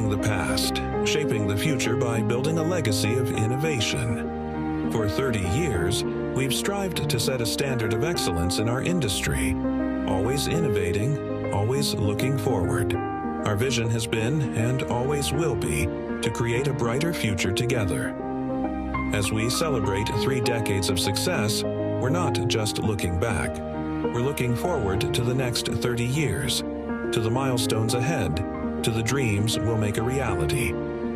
Rewriting the past, shaping the future by building a legacy of innovation. For 30 years, we've strived to set a standard of excellence in our industry, always innovating, always looking forward. Our vision has been, and always will be, to create a brighter future together. As we celebrate three decades of success, we're not just looking back. We're looking forward to the next 30 years, to the milestones ahead, to the dreams we'll make a reality,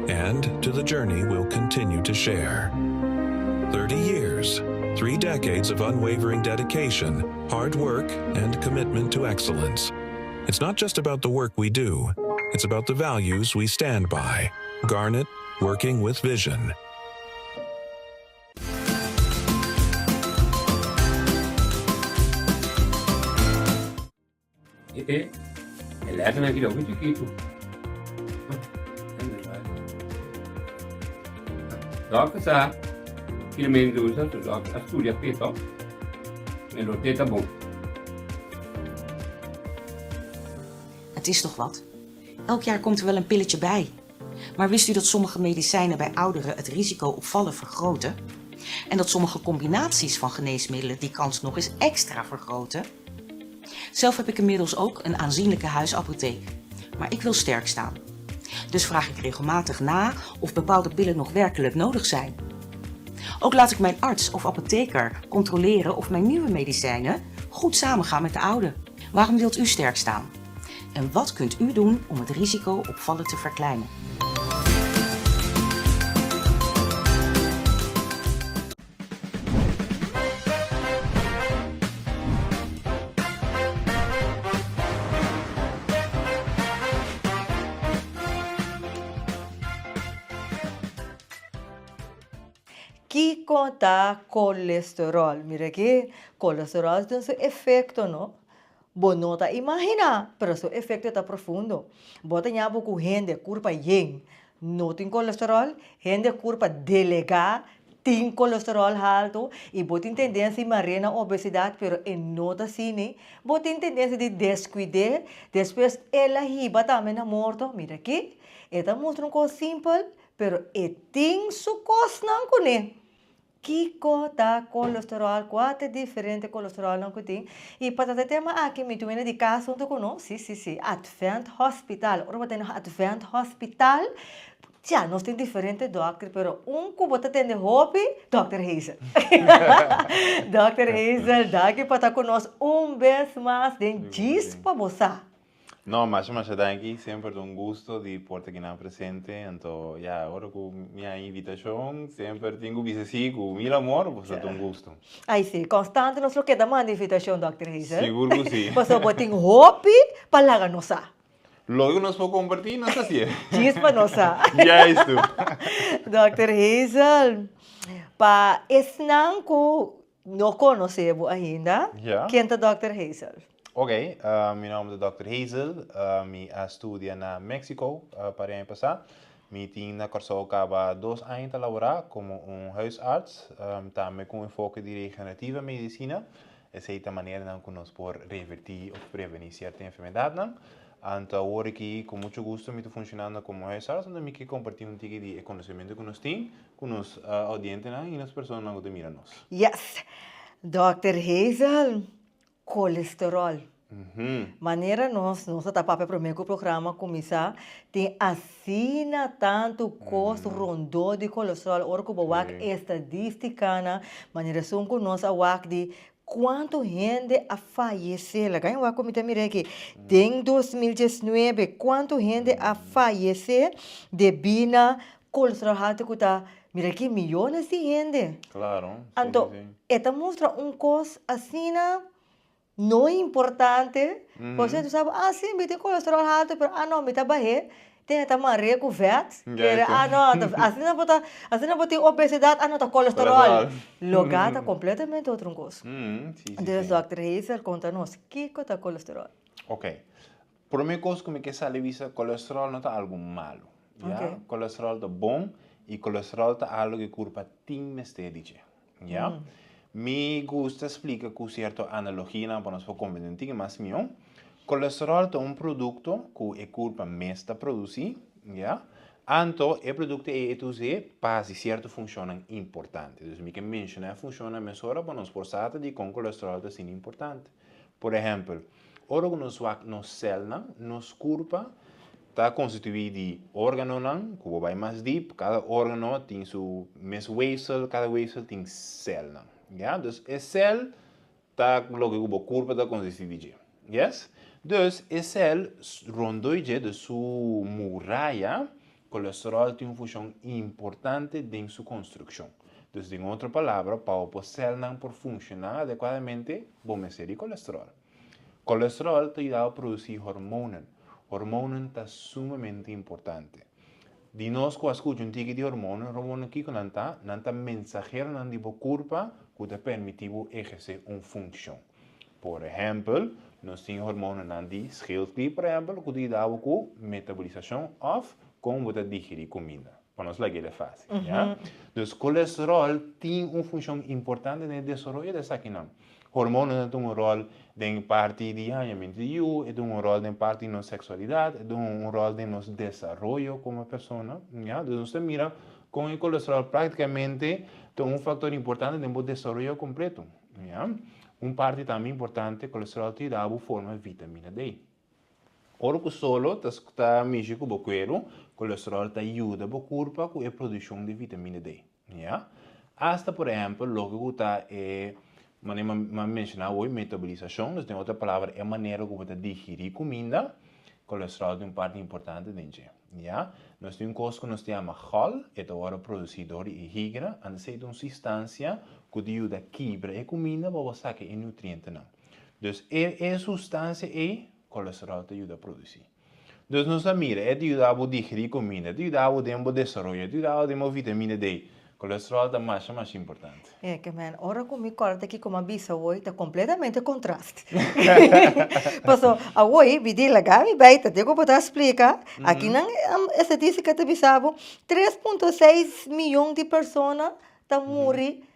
and to the journey we'll continue to share. 30 years, three decades of unwavering dedication, hard work, and commitment to excellence. It's not just about the work we do, it's about the values we stand by. Garnet, working with vision. E e letternan aki ta hopi chikitu. Dòkter sa kila men usa, so dòkter a studia p'e tòg. Men lo te ta bon. Het is toch wat? Elk jaar komt er wel een pilletje bij. Maar wist u dat sommige medicijnen bij ouderen het risico op vallen vergroten? En dat sommige combinaties van geneesmiddelen die kans nog eens extra vergroten? Zelf heb ik inmiddels ook een aanzienlijke huisapotheek. Maar ik wil sterk staan. Dus vraag ik regelmatig na of bepaalde pillen nog werkelijk nodig zijn. Ook laat ik mijn arts of apotheker controleren of mijn nieuwe medicijnen goed samengaan met de oude. Waarom wilt u sterk staan? En wat kunt u doen om het risico op vallen te verkleinen? Kiko ta kolesterol? Mira aki, kolesterol tin su efekto no. Bo no ta imaginá, pero su efekto ta profundo. Bo ta ña bo ku hende kurpa yen no tin kolesterol, hende kurpa delegá tin kolesterol haltu i bo tin tendensia di maria na obesidat pero e no ta asina. Bo tin tendensia di deskuid'é, despues el a hiba tambe na morto. Mira aki, e ta mustra un kos simpel, pero e tin su kosnan kuné. Kiko ta kolesterol? Kua ta e diferente kolesterolnan ku tin? I pa trata e tema aki mi tin wende di kas huntu ku nos, si si si, Advent Hospital. Ora bo ta na Advent Hospital, tja, nos tin diferente dòkter, pero un ku bo ta tende hopi, dòkter Hazel. Dòkter Hazel, danki pa ta ku nos un bes mas den Djis pa Bo Sa. No, masha masha danki, semper ta un gusto di por ta kinan presente, anto ya ora ku mi haña invitashon semper tin ku bisa si ku mil amor, pasobra ta un gusto. Ai si, constante nos lo keda manda invitashon Dòkter Hazel. Sigur ku si. Pasobra bo tin hopi pa laga nos sa. Loke ku nos por kompartí nos ta hasié. Djis pa nos sa. Juistu. Dòkter Hazel, pa esnan ku No conoce bo ainda. Ja. Ken ta Dòkter Hazel? Ok, mi nomber ta Dòkter Hazel. Mi a studia na Mexico par di aña pasá. Mi tin na Kòrsou kaba dos aña ta laborá komo un huisarts, tambe ku un enfoke di regenerativa medisina. Esei ta maneranan ku nos por revertí òf prevení sierto enfermedatnan. Anto awor aki ku mucho gusto mi ta funshonando komo huisarts, anto mi ke kompartí un tiki di e konosementu ku nos tin Ku nos audientenan i nos personanan ku ta mira nos. Yes. Dòkter Hazel, kolesteròl. Manera nos nos a ta papia promé ku programa kuminsá, tin asina tantu kos rondó di kolesteròl. Ora ku bo wak estadístikanan, manera esun ku nos a wak di kuantu hende a fayesé. Laga mi wak ku mi ta mira aki. Den 2019, kuantu hende a fayesé debí na Kolesterol haltu ku ta, mira aki miyones di hende. Claro, si, Anto, si, si. e ta mustra un kos asina no importante, pasobra tu sa bo, ah si, mi tin kolesterol haltu, pero ah no, mi ta bah'é, ten e ta mar'é ku vèt, kere ah no, asina bo ta, asina bo tin obesidad, ah no, ta kolesterol. Kolesterol. Logá ta kompletamente otro un kos. Si, si, Dus si. dòkter Hazel konta nos, kiko ta kolesterol? Ok. Prome kos ku mi ke sali bisa, kolesterol no ta algu malu. Ya, Ok. kolesterol ta bon i kolesterol ta algu ku e kurpa tin mester di dje. Ya. Mi gusta splika ku sierto analogianan pa nos por komprende un tiki mas mihó. Kolesterol ta un produkto ku e kurpa mes ta produsí. Ya? Anto e produkto ei e ta us'é pa hasi sierto funshonnan importante. Dus mi ke menshoná e funshonnan mesora pa nos por sa ta dikon kolesteròl ta asina importante. Por ehèmpel, ora ku nos wak nos sèlnan, nos kurpa ta konstituí di órganonan ku bo bai mas dip, kada órgano tin su mes weefsel, kada weefsel tin sèlnan. Ya? Dus e sèl Ta loke ku bo kurpa ta konsistí di dje. Yes? Dus, e sèl rondó di dje, dus su muraya, kolesteròl tin un funshon importante den su konstrukshon. Dus den otro palabra, pa bo sèlnan por funshoná adekuadamente, bo mester di kolesteròl. Kolesteròl ta yuda bo produsí hormonen. Hormonen ta sumamente importante. Di nos ku a skucha un tiki di hormonen, hormonen kiko nan ta? Nan ta mensaheronan di bo kurpa ku ta permití bo ehersé un funshon. Por ehèmpel, nos tin hormonenan di schildklier, por ehèmpel, ku ta yuda bo ku metabolisashon òf kon bo ta digerí kuminda. Pa nos laga el e fásil, ya. Dus kolesteròl tin un funshon importante den e desaroyo di esakinan. Hormononan ta un ròl den parti di hañamentu di yu, e ta un ròl den parti di nos seksualidat, e ta un ròl den nos desaroyo komo persona, ya. Dus nos ta mira kon e kolesteròl praktikamente ta un faktor importante den bo desaroyo kompleto, ya. Un parti tambe importante, kolesteròl ta yuda bo forma vitamina D. Ora ku solo ta ta mishi ku bo kueru, kolesteròl ta yuda bo kurpa ku e produkshon di vitamina D. Ya. Asta por ehempel loke ku ta e manera mi a menshoná awor, metabolisashon, dus den otro palabra e manera ku bo ta digirí kuminda, kolesteròl tin un parti importante den dje. Ya. Nos tin un kos ku nos ta yama gòl, e ta wòrdu produsí dor di e higra, antes ei ta un sustansia ku ta yuda kibra e kuminda pa bo saka e nutrientenan. Dus e e sustansia ei kolesteròl ta yuda produsí. Dus nos a mira, e ta yuda bo digerí kuminda, e ta yuda bo den bo desaroyo, e ta yuda bo den bo vitamina D. Kolesteròl ta masha masha importante. E ke men, ora ku mi kòrda kiko mi a bisa awor ta kompletamente kontrast. Paso awor mi di laga mi bai ta te ku bo ta splika, akinan estadistika ta bisa bo 3.6 miyon di persona ta muri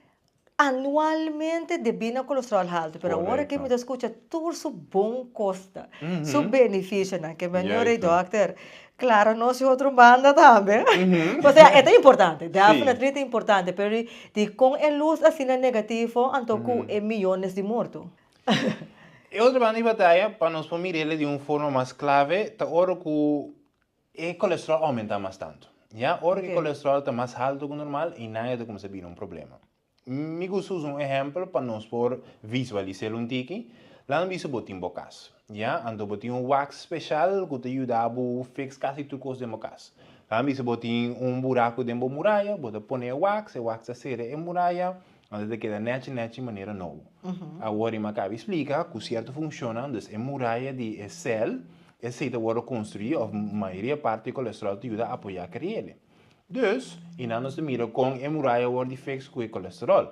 Anualmente debí na kolesteròl haltu, pero awor aki mi ta skucha tur su bon kosta, su benefisionan, ke meneer e dòkter, klaro nos di otro banda tambe, osea e ta importante, definitely ta importante, pero dikon e lus asina negativo anto ku e miyones di morto? E otro banda di bataya, pa nos por mir'el di un forma mas klave, ta ora ku E kolesterol aumenta mas tantu. Ya, ora ku e kolesterol ta mas haltu ku normal, einan e ta kuminsá bira un problema. Mi gusta usa un ehèmpel pa nos por visualis'el un tiki. Laga mi bisa bo tin bo kas, ya, anto bo tin un wax speshal ku ta yuda bo fix kasi tur kos den bo kas. Laga mi bisa bo tin un buraku den bo muraya, bo ta pone e wax, e wax ta sera e muraya, anto ta keda nèchi nèchi manera nobo. Awor mi a kaba di splika ku sierto funshonnan, dus e muraya di e sèl Esei ta wòrdu konstruí òf mayoria parti di kolesteròl ta yuda apoyá kriele. Dus, i nan nos ta mira kon e muraya wòrdu fix ku e kolesteròl.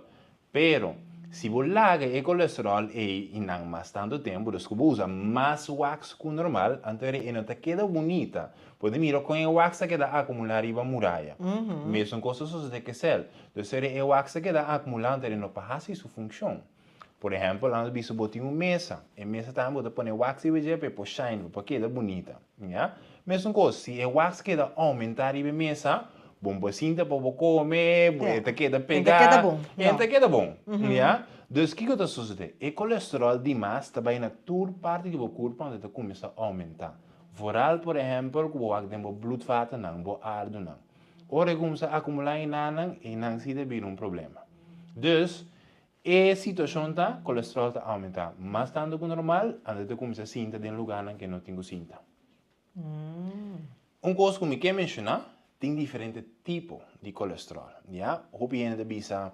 Pero, si bo laga e kolesteròl ei i nan mas tantu tempu, dus ku bo usa mas wax ku normal, anto e no ta keda bunita. Bo ta mira kon e wax ta keda akumulá riba muraya. Mesun kos ta sosodé ku e sèl. Dus e wax ta keda akumulá anto e no por hasi su funshon. Por ehèmpel, nan ta bisa bo tin un mesa, e mesa tambe bo ta pone wax riba dje pa e por shine, pa e por keda bunita, ya. Mesun kos, si e wax keda oumentá riba e mesa, bo no por sinta pa bo kome, e ta keda pegá, e no ta keda bon, ya. Dus kiko ta sosodé? E kolesteròl dimas ta bai na tur parti di bo kurpa unda e ta kuminsá oumentá. Vooral por ehèmpel ku bo wak den bo bloedvatennan, bo ardunan. Ora e kuminsá akumulá enanan, enan si ta bira un problema. Dus, E situashon ta, kolesteròl ta oumentá mas tantu ku normal, anto ta kuminsá sinta den lugánan ku e no tin ku sinta. Un kos ku mi ke menshoná, tin diferente tipo di kolesteròl, ya. Hopi hende ta bisa,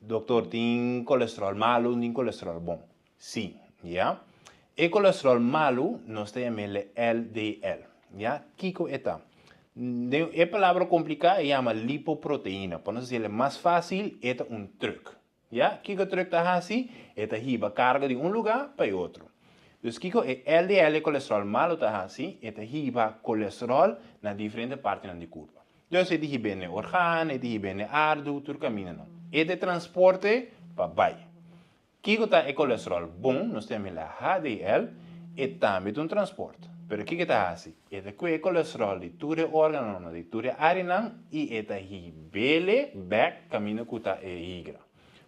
Doktor, tin kolesteròl malu, tin kolesteròl bon. Sí, ya. E kolesteròl malu nos ta yam'el LDL, ya. Kiko e ta? Den e palabra kompliká e yama lipoproteina. Pa nos hasiel e mas fásil, e ta un trùk, ya. Kiko e trùk ta hasi? E ta hiba karga di un lugá pa e otro. Dus kiko e LDL, e kolesteròl malu ta hasi? E ta hiba kolesteròl na diferente partinan di kurpa. Dus e ta hib'é na e organ, e ta hib'é na e ardu, tur kamindanan. E ta e transporte pa bai. Kiko ta e kolesteròl bon? Nos ta yama el HDL. E tambe ta un transport. Pero kiko e ta hasi? E ta kue e kolesteròl di tur e órganonan, di tur e áreanan i e ta hib'é bèk kaminda ku ta e higra.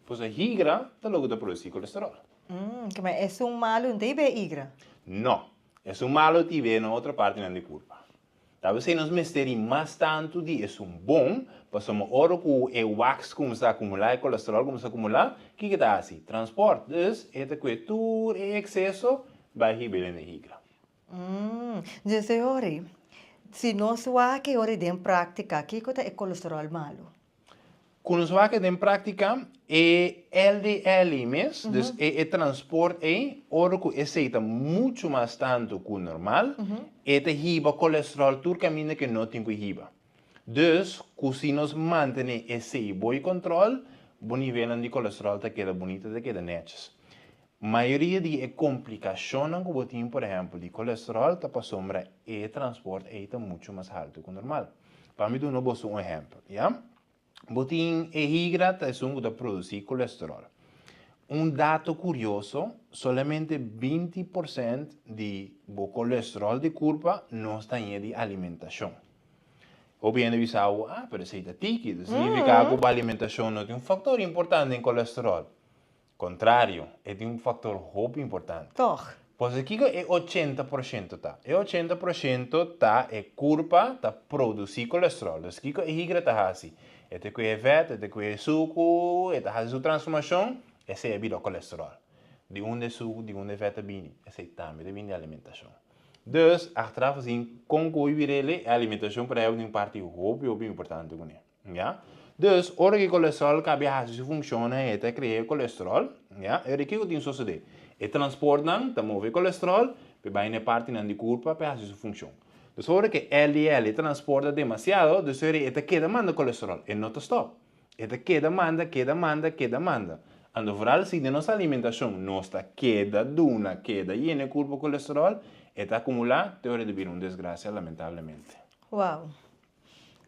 Pues e higra ta loke ta produsí kolesteròl. Kema esun malu no ta hib'é higra? No. Esun malu ta hib'é na otro partinan di kurpa. Ta p'esei nos mester di mas tantu di esun bon, pasobra ora ku e wax kuminsá akumulá, e kolesteròl kuminsá akumulá, kiko e ta hasi? Transpòrt. Dus e ta kue tur e ekseso bai hib'é den e higra. Dus e ora ei, si nos wak e ora ei den práktika, kiko ta e kolesteròl malu? Ku nos wak den práktika, e LDL ei mes, dus e e transport ei, ora ku esei ta muchu mas tantu ku normal, e ta hiba kolesteròl tur kaminda ku e no tin ku hiba. Dus, ku si nos mantené esei bo kontròl, bo nivelnan di kolesteròl ta keda bunita, ta keda nètjes. Mayoria di e komplikashonnan ku bo tin, por ehèmpel di kolesteròl, ta pasobra e transport ei ta muchu mas haltu ku normal. Pa mi duna boso un ehèmpel, ya. Bo tin e higra ta esun ku ta produsí kolesteròl. Un dato kurioso, solamente 20% di bo kolesteròl di kurpa nos ta haña di alimentashon. Hopi hende bisa bo, ah, pero esei ta tiki, ta signifiká ku bo alimentashon no tin un faktor importante den kolesteròl. Kontrario, e tin un faktor hopi importante. Tòg. Pasobra kiko e 80% ta? E 80% ta e kurpa ta produsí kolesteròl. Dus kiko e higra ta hasi? E ta kue e vèt, e ta kue e suku, e ta hasi su transformashon, esei a bira kolesteròl. Di unda e suku, di unda e vèt ta bini? Esei tambe ta bini di alimentashon. Dus, achteraf gezien, kon ku bo bir'el, e alimentashon por ehèmpel tin un parti hopi hopi importante kuné. Ya. Dus, ora ku e kolesteròl kabia hasi su funshonnan, e ta krea e kolesteròl, ya, e ora kiko tin sosodé? E transportnan ta move e kolesteròl pa e bai na e partinan di kurpa pa e hasi su funshon. Dus ora ku e LDL e transporta demasiado, dus ora e ta keda manda kolesteròl, e no ta stòp. E ta keda manda, keda manda, keda manda. Anto vooral si den nos alimentashon nos ta keda duna, keda yena e kurpa kolesteròl, e ta akumulá te ora e ta bira un desgrasia lamentablemente. Wow.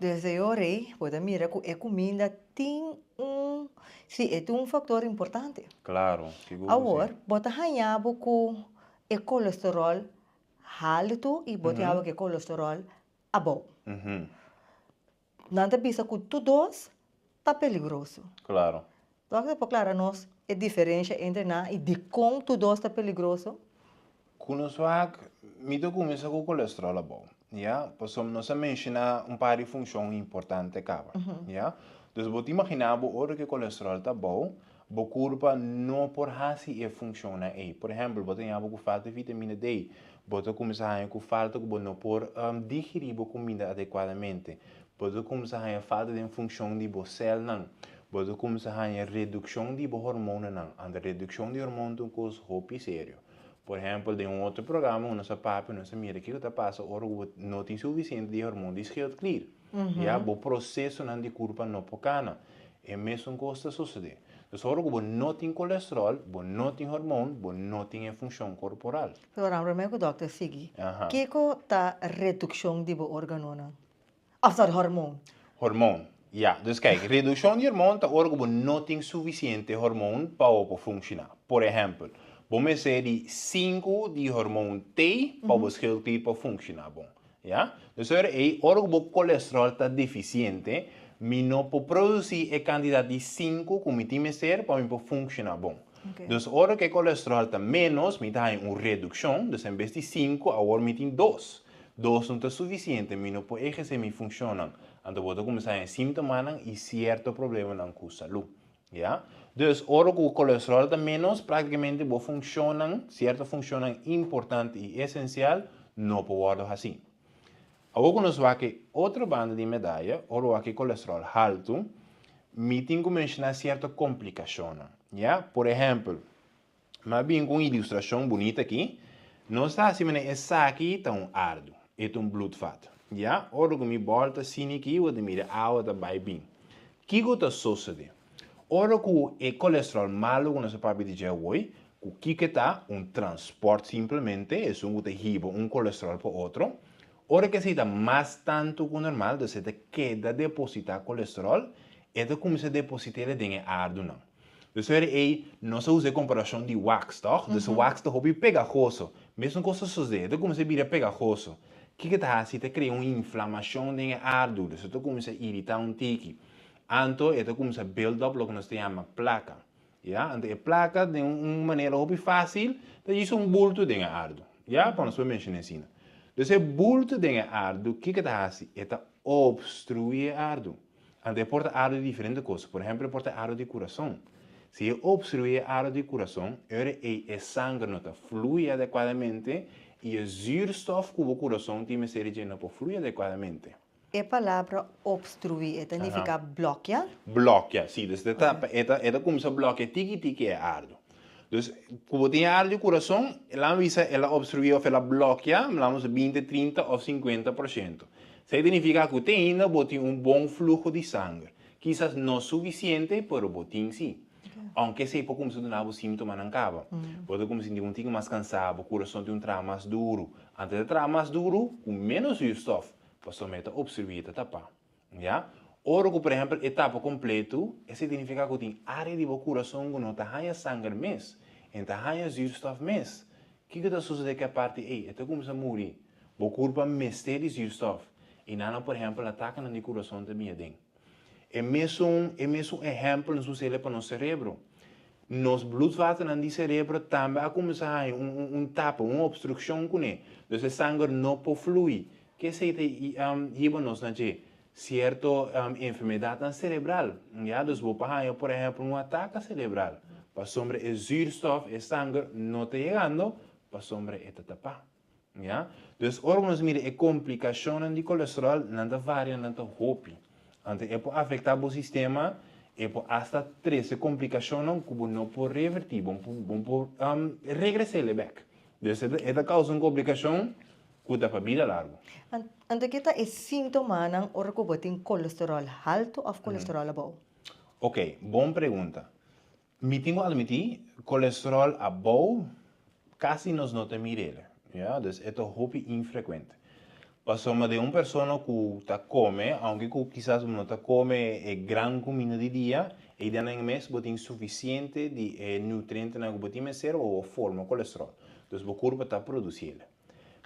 Desde e ora ei bo ta mira ku e kuminda tin un, si e tin un faktor importante. Klaro, sigur ku si. Awor, bo ta haña bo ku e kolesteròl haltu i bo ta haña bo ku e kolesteròl abou. Nan ta bisa ku tur dos ta peligroso. Klaro. Dòkter por klara nos e diferensha entre nan i dikon tur dos ta peligroso? Ku nos wak, mi ta kuminsá ku kolesteròl abou, ya, pasobra nos a menshoná un par di funshon importante kaba, ya. Dus bo ta imaginá bo ora ku e kolesteròl ta abou, bo kurpa no por hasi e funshonnan ei. Por ehèmpel, bo ta haña bo ku falta di vitamina D, bo ta kuminsá haña ku falta ku bo no por digerí bo kuminda adekuadamente, Bo ta kumsa haña falta den funshon di bo sèlnan. Bo ta kumsa haña redukshon di bo hormonanan. Anto redukshon di hormon ta un kos hopi serio. Por ehèmpel, den un otro programa ku nos a papia, nos a mira kiko ta pasa ora ku bo no tin sufisiente di hormon di schildklier. Ya, bo prosesonan di kurpa no por kana. E mesun kos ta sosodé. Dus ora ku bo no tin kolesteròl, bo no tin hormon, bo no tin e funshon korporal. Pero promé ku dòkter sigui, kiko ta redukshon di bo órganonan? Of sorry, hormoon. Hormoon, ya. Dus kijk, redukshon di hormoon ta ora ku bo no tin sufisiente hormoon pa bo por funshoná. Por ehèmpel, bo mester di sinku di hormoon T pa bo schildklier por funshoná bon. Ya. Dus ora ei, ora ku bo kolesteròl ta defisiente, mi no por produsí e kantidat di sinku ku mi tin mester pa mi por funshoná bon. Dus ora ku e kolesteròl ta ménos, mi ta haña un redukshon, dus en bes di sinku, awor mi tin dos. Dos no ta sufisiente, mi no por ehersé mi funshonnan. Anto bo ta kuminsá haña síntomanan i sierto problemanan ku salú. Ya? Dus, ora ku kolesteròl ta ménos, práktikamente bo funshonnan, sierto funshonnan importante i esensial, no por wòrdu hasí. Awor ku nos wak e otro banda di medaya, ora wak e kolesteròl haltu, mi tin ku menshoná sierto komplikashonnan. Ya? Por ehèmpel, Mi a bin ku un ilustrashon bunita aki. Nos ta hasi manera esaki ta un ardu, e ta un bloedvat. Ya, ora ku mi bòlta asina aki, bo ta mira awa ta bai bin. Kiko ta sosodé? Ora ku e kolesteròl malu ku nos a papia di dje awor, ku kiko e ta? Un transpòrt simplemente, esun ku ta hiba un kolesteròl pa otro. Ora ku esei ta mas tantu ku normal, dus e ta keda depositá kolesteròl, e ta kuminsá deposit'é den e ardunan. Dus ora ei nos a usa e komparashon di wax, tòg? Dus wax ta hopi pegahoso. Mesun kos ta sosdé, e ta kuminsá bira pegahoso. Kiko e ta hasi? E ta krea un inflamashon den e ardu, dus e ta kuminsá iritá un tiki. Anto e ta kuminsá build up loke nos ta yama plaka. Ya, anto e plaka den un manera hopi fásil ta djis un bulto den e ardu. Ya, pa nos por menshoná asina. Dus e bulto den e ardu, kiko e ta hasi? E ta obstruí e ardu. Anto e por ta ardu di diferente kos. Por ehèmpel, e por ta ardu di kurason. Si e obstruí e ardu di kurason, e ora ei e sanger no ta flui adekuadamente i e zuurstof ku bo kurason tin mester di dje no por flui adekuadamente. E palabra obstruí e ta nifiká blòkia? Blòkia, sí. Dus e ta, e ta, e ta kuminsá blòkia tiki tiki e ardu. Dus, ku bo tin e ardu di kurason, el a bisa el a obstruí òf el a blòkia, lanos 20, 30 òf 50%. Esei ta nifiká ku te ainda bo tin un bon fluho di sanger. Kisas no sufisiente, pero bo tin sí. Ounke esei por kuminsá duna bo síntomanan kaba. Bo ta kuminsá sinti un tiki mas kansá, bo kurason tin un traha mas duru. Antes e traha mas duru, ku ménos zuurstof, Pasobra e ta obstruí, e ta tapá. Ya? Ora ku, por ehèmpel, e tapa kompletu, esei ta nifiká ku tin área di bo kurason ku no ta haña sanger mes, e no ta haña zuurstof mes. Kiko ta sosodé ku e parti ei? E ta kuminsá muri. Bo kurpa mester di zuurstof. I nan, por ehèmpel, atakenan di kurason ta bini aden. E mesun, e mesun ehèmpel nos usa pa nos serebro. Nos bloedvatennan di serebro tambe a kuminsá haña un, un, un tapa, un obstrukshon kuné. Dus e sanger no por flui. Ke esei ta hiba nos na dje? Sierto enfermedatnan serebral. Ya, dus bo por haña, por ehèmpel, un ataka serebral, pasobra e zuurstof, e sanger, no ta yegando, pasobra e ta tapá. Ya, dus ora ku nos mira e komplikashonnan di kolesteròl, nan ta varia, nan ta hopi. Anto e por afektá bo sistema, e por asta trese komplikashonnan ku bo no por revertí, bo no por regres'é bèk. Dus e ta kousa un komplikashon ku ta pa bida largu. Anto ke ta e síntomanan ora ku bo tin kolesteròl haltu òf kolesteròl abou? Oke, bon pregunta. Mi tin ku admití, kolesteròl abou kasi nos no ta mir'el, ya, dus e ta hopi infrekuente. Pasobra den un persona ku ta kome, aunke ku kisas bo no ta kome e gran kuminda di dia, eidenan mes bo tin sufisiente di e nutrientenan ku bo tin mester pa bo forma kolesteròl. Dus bo kurpa ta produsiel.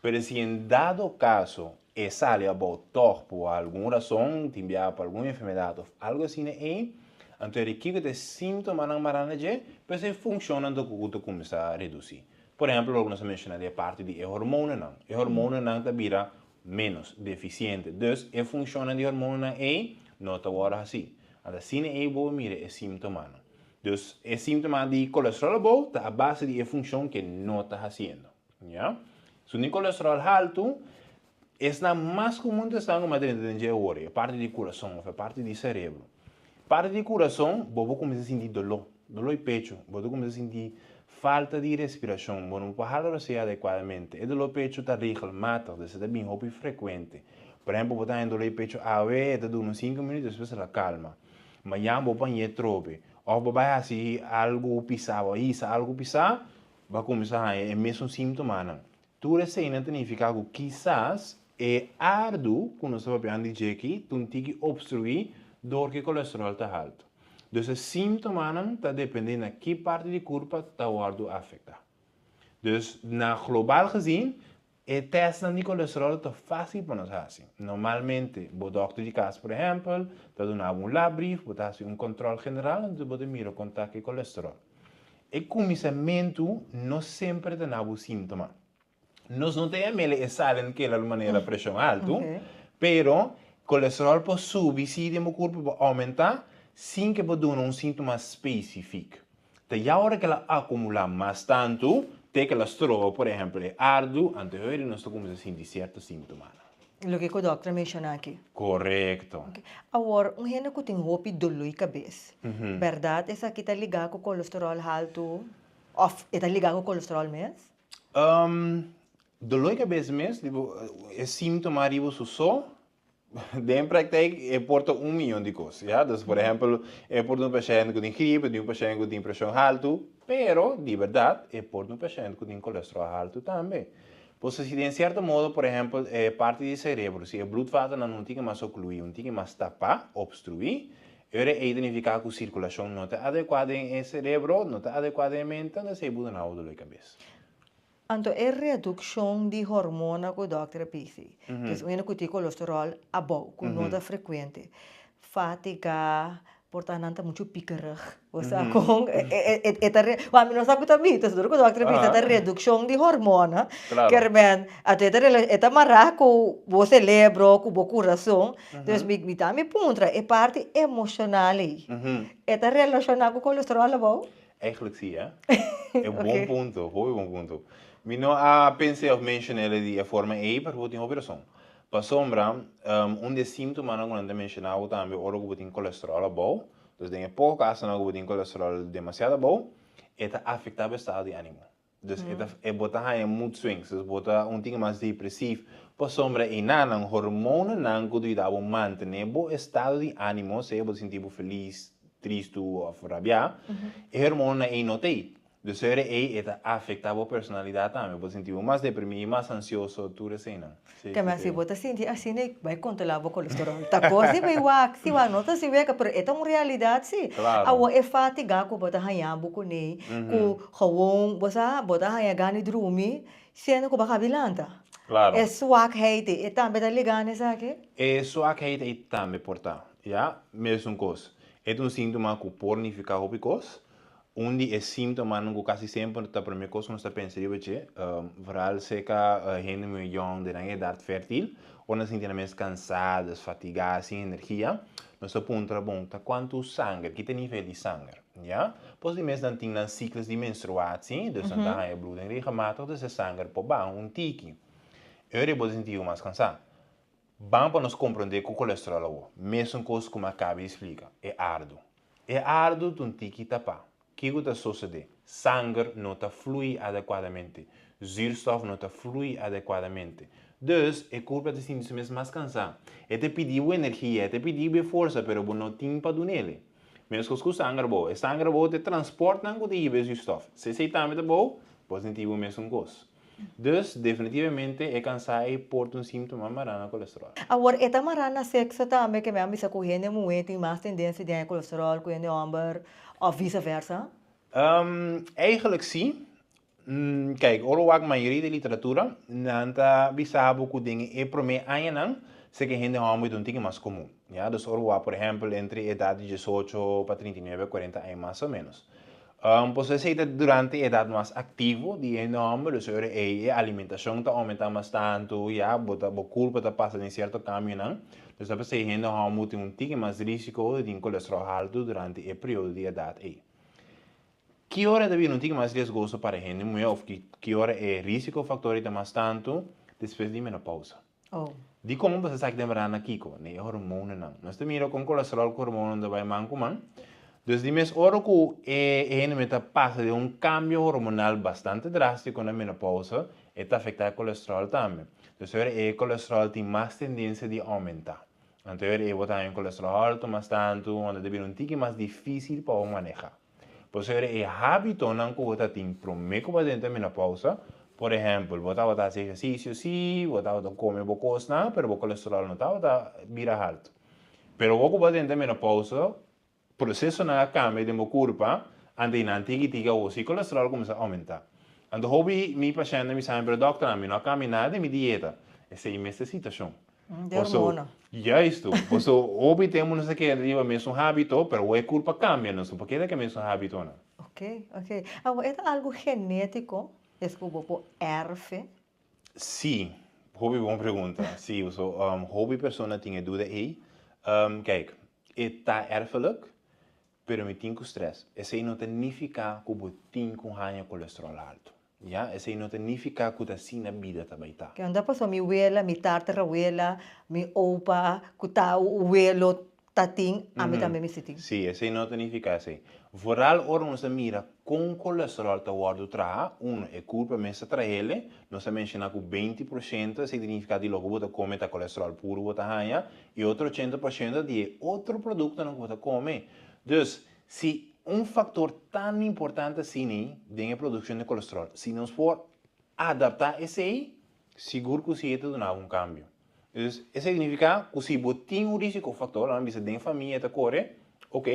Pero si en dado caso e sali abou tog por algun razon, tin biaha pa algun enfermedad of algo asina ey, anto e kiko ta e sintomanan mará na dje, pues e funcionnan ta cu ta cuminsa reduci. Por ehempel loke nos a menciona di e parti di e hormonanan. E hormonanan ta bira menos, deficiente. Dus e funcionnan di hormonanan ey no ta worde haci. Anto asina ey bo mira e sintomanan. Dus e sintoma di colesterol abou ta a base di e funcion ke no ta haciendo. Ya. Su tin kolesterol haltu, esnan mas komun ta esnan ku mas drenta den dje awor, e parti di kurason òf e parti di serebro. Parti di kurason, bo por kuminsá sinti doló, doló di pechu, bo ta kuminsá sinti falta di respirashon, bo no por hala rosea adekuadamente. E doló pechu ta regelmatig, dus e ta bin hopi frekuente. Por ehèmpel, bo ta haña doló di pechu awe, e ta dura un sinku minüt, despues el a kalma. Mañan bo por hañ'é trobe. Òf bo bai hasi algu pisá, bo a hisa algu pisá, Bo a kuminsá haña e mesun síntomanan. Tur eseinan ta nifiká ku kisas e ardu ku nos ta papiando di dje aki ta un tiki opstruí dor ku e kolesteròl ta haltu. Dus e síntomanan ta dependé na ki parti di kurpa ta wòrdu afektá. Dus na global gezien e tèstnan di kolesteròl ta fásil pa nos hasi. Normalmente bo dòkter di kas por ehèmpel ta duna bo un labbrief, bo ta hasi un kòntròl general anto bo ta mira kon ta ku e kolesteròl. E kuminsamentu no semper ta na bo síntoma. Nos no ta yam'el e silent killer manera preshon haltu, pero kolesteròl por subi sí den bo kurpa, por oumentá sin ke bo duna un síntoma spesifik. Ta ya ora ke el a akumulá mas tantu, te ke el a stroba, por ehèmpel, e ardu, anto e ora nos ta kuminsá sinti sierto síntomanan. Loke ku dòkter a menshoná aki. Korekto. Oke. Awor, un hende ku tin hopi doló i kabes, bèrdat esaki ta ligá ku kolesteròl haltu òf e ta ligá ku kolesteròl mes? Doló i kabes mes, e síntoma riba su so, Den praktijk e por ta un miyon di kos, ya. Dus por ehempel e por ta un pashènt ku tin gripe, tin un pashènt ku tin preshon haltu, pero di bèrdat e por ta un pashènt ku tin kolesteròl haltu tambe. Pues si den sierto modo por ehempel e parti di serebro si e bloedvatennan un tiki mas okluí, un tiki mas tapá, obstruí, E ora ei ta nifiká ku sirkulashon no ta adekuá den e serebro, no ta adekuá den e mente, anto esei bo duna bo doló di kabes. Anto e redukshon di hormona ku dòkter a bisi, dus un hende ku tin kolesteròl abou, ku no ta frekuente, fatiga, por ta nan ta muchu pikerig, bo sa kon e ta re, wak mi no sa ku ta mi, dor ku dòkter a bisa ta redukshon di hormona, kermen anto e ta rela e ta mará ku bo selebro, ku bo kurason, dus mi ta mi puntra e parti emoshonal ei, e ta relashoná ku kolesteròl abou? Eigenlijk si, hè? E bon punto, hopi bon punto. Mi no a pens'é of menshon'é di e forma ei, pero bo tin hopi rason. Pasobra, un di e síntomanan ku nan ta menshoná bo tambe ora ku bo tin kolesteròl abou, dus den e poko kasonan ku bo tin kolesteròl demasiado abou, e ta afektá bo estado di ánimo. Dus e ta, e bo ta haña mood swings, dus bo ta un tiki mas depresief, pasobra einanan hormonanan ku ta yuda bo mantené bo estado di ánimo, sea bo ta sinti bo felis, tristu òf rabiá, e hormonanan ei no ta ei. Dus ora ei e ta afektá bo personalidat tambe, bo ta sinti bo mas deprimí, mas ansioso, tur eseinan. Sí, Keme si bo ta sinti asina i bai kontrolá bo kolesterol. Ta kos di bai wak, si wak no ta si weka, pero e ta un realidat si. Claro. Awor e fatiga ku bo ta haña bo kuné, ku gewoon bo sa bo ta haña gana di drumi, siendo ku bo a kabi lanta. Claro. E swakheid ei, e tambe ta ligá na esaki? E swakheid ei tambe por ta, ya, mesun kos. E ta un síntoma ku por nifiká hopi kos. Un di e síntomanan ku kasi semper ta promé kos ku nos ta pensa riba dje, vooral serka hende muhé yòn den nan edat fértil, ora nan sinti nan mes kansá, desfatigá, sin energia, nos ta puntra, bon, ta kuantu sanger, ki ta e nivel di sanger? Ya? Pos di mes nan tin nan siklos di menstruatie, dus nan ta haña bloeding regelmatig, dus e sanger por baha un tiki. E ora ei bo ta sinti bo mas kansá. Ban pa nos komprondé ku kolesteròl awor, mesun kos ku mi a kaba di splika, e ardu. E ardu ta un tiki tapá. Kiko ta sosodé? Sanger no ta flui adekuadamente. Zuurstof no ta flui adekuadamente. Dus, e kurpa ta sinti su mes mas kansá. E ta pidi bo energia, e ta pidi bo e forsa, pero bo no tin pa dun'ele. Meskos ku sanger bo. E sanger bo ta e transportnan ku ta hiba e zuurstof. Si esei tambe ta bou, bo ta sinti bo mesun kos. Dus, definitivamente e kansá ei por ta un síntoma mará na kolesteròl. Awor, e ta mará na sekso tambe, ke mi a bisa ku hende muhé tin mas tendensia di haña kolesteròl ku hende hòmber, òf vise vèrsa? Eigenlijk sí. Kijk, ora bo wak mayoria di literatura, nan ta bisa bo ku den e promé añanan seke hende hòmber ta un tiki mas komun. Ya, dus ora bo wak por ehèmpel entre edat di diesocho pa 39, 40 aña mas o ménos. Pasobra esei ta durante e edat mas aktivo di e hòmber, dus ora ei e alimentashon ta oumentá mas tantu, ya, bo ta bo kurpo ta pasa den sierto kambionan, dus ta p'esei hende hòmber tin un tiki mas risiko di tin kolesteròl haltu durante e periodo di edat ei. Ki ora ta bira un tiki mas riesgoso para hende muhé òf ki ora e risiko faktor ei ta mas tantu? Despues di menopousa. Oh. Dikon bo sa sa ki ta mira na kiko? Na e hormonanan. Nos ta mira kon kolesterol ku hormonanan ta bai man ku man. Dus di mes ora ku e hende mester ta pasa den un kambio hormonal bastante drástiko na menopousa, e ta afektá e kolesterol tambe. Dus ora e kolesterol tin mas tendensia di oumentá. Anto ora ei bo ta haña un kolesterol haltu mas tantu, unda ta bira un tiki mas difísil pa bo manehá. Pasobra e hábitonan ku bo ta tin promé ku bo a drenta menopousa, por ehèmpel, bo tabata hasi ehersisio sí, bo tabata kome bo kosnan, pero bo kolesteròl no tabata bira haltu. Pero awor ku bo a drenta menopousa, prosesonan a kambia den bo kurpa, anto einan tiki tiki awor sí kolesteròl kuminsá oumentá. Anto hopi mi pashèntnan bisa mi, pero dòkter, ami no a kambia nada den mi dieta. Esei mes ta e situashon. De hormona. Juist. Paso hopi tempo nos ta keda riba mesun habito, pero awor e kurpa kambia, nos no por keda ku e mesun habitonan. Ok, ok. Awor e ta algu genetiko, es ku bo por erfe? Sí, hopi bon pregunta. Sí, paso hopi persona tin e duda ei. Kijk, e ta erfelijk, pero mi tin ku stress. Esei no ta nifiká ku bo tin ku haña kolesteròl haltu. Ya, esei no ta nifiká ku ta asina bida ta bai ta. Ke unda pasó mi wela, mi tartarawela, mi opa, ku ta welo ta tin, ami tambe mester tin. Sí, esei no ta nifiká esei. Vooral ora nos ta mira kon kolesteròl ta wòrdu traha, uno, e kurpa mes ta trahele, nos a menshoná ku 20%, esei ta nifiká di loke bo ta kome ta kolesteròl puru bo ta haña, i otro 80% di e otro produktonan ku bo ta kome. Dus, Si un factor tan importante asina den e produccion di colesterol, si nos por adapta esey, sigur cu si e ta duna un cambio. Dus, esey significa cu si bo tin un risico factor, laga bisa den famia ta core, Ok,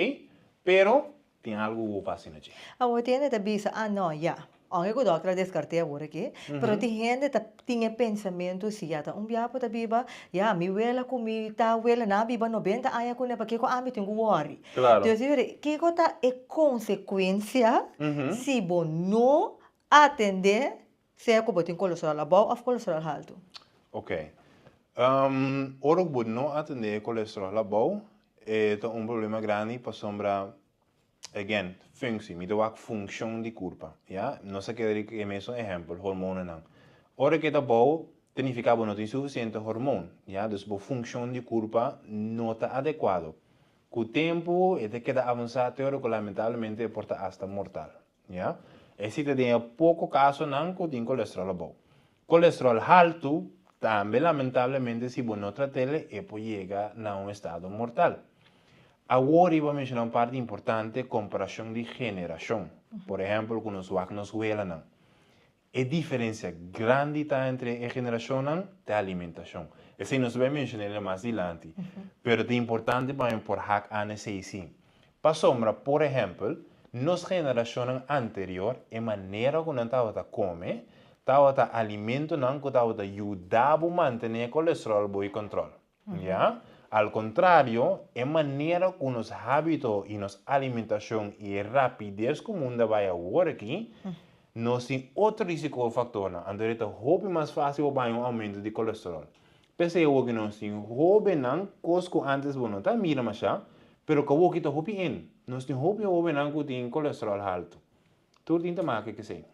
pero tin algu ku bo por hasi na dje. Awor tin hende ta bisa, ah no, ya, aunke ku dòkter a deskart'é awor aki, pero tin hende ta tin e pensamentu si ya ta un bia bo ta biba, ya mi wela ku mi ta wela nan a biba nobenta aña kuné pakiko ami tin ku wòri. Claro. Entonces yori, kiko ta e konsekuensia si bo no atendé sea ku bo tin kolesteròl abou òf kolesteròl haltu? Ok. Ora ku bo no atendé e kolesteròl abou, e ta un problema grandi pasobra, again, functie, mi ta wak funccion di curpa, ya. Nos a keda di e mesun ehempel, hormonanan. Ora ku e ta abou, ta nifiká bo no tin sufisiente hormon, ya. Dus bo funccion di curpa no ta adekuado. Ku tempu e ta keda avansá te ora ku lamentablemente e por ta asta mortal. Ya. Esei ta den e poko kasonan ku tin kolesteròl abou. Kolesteròl haltu tambe lamentablemente si bo no trat'el e por yega na un estado mortal. Awor riba menshoná un parti importante, komparashon di generashon. Por ehèmpel ku nos wak nos welanan. E diferencia grandi ta entre e generacionnan ta alimentacion. Esey nos ta bay menciona el mas dilanti. Pero ta importante pa mi por hak aan esey si. Pasobra, por ehempel, nos generacionnan anterior e manera cu nan tabata come tabata alimentonan cu tabata yuda bo mantene e colesterol bo control. Ya. Al contrario, e manera cu nos habito y nos alimentacion y e rapidez cu mundo a bay awor aki, nos tin otro risico factornan. Anto e ta hopi mas facil pa bay un aumento di colesterol. P'esey awor ki nos tin hobennan, cos cu antes bo no ta mira masha, pero cu awor ki ta hopi in. Nos tin hopi hobennan cu tin colesterol halto. Tur tin ta make kesey.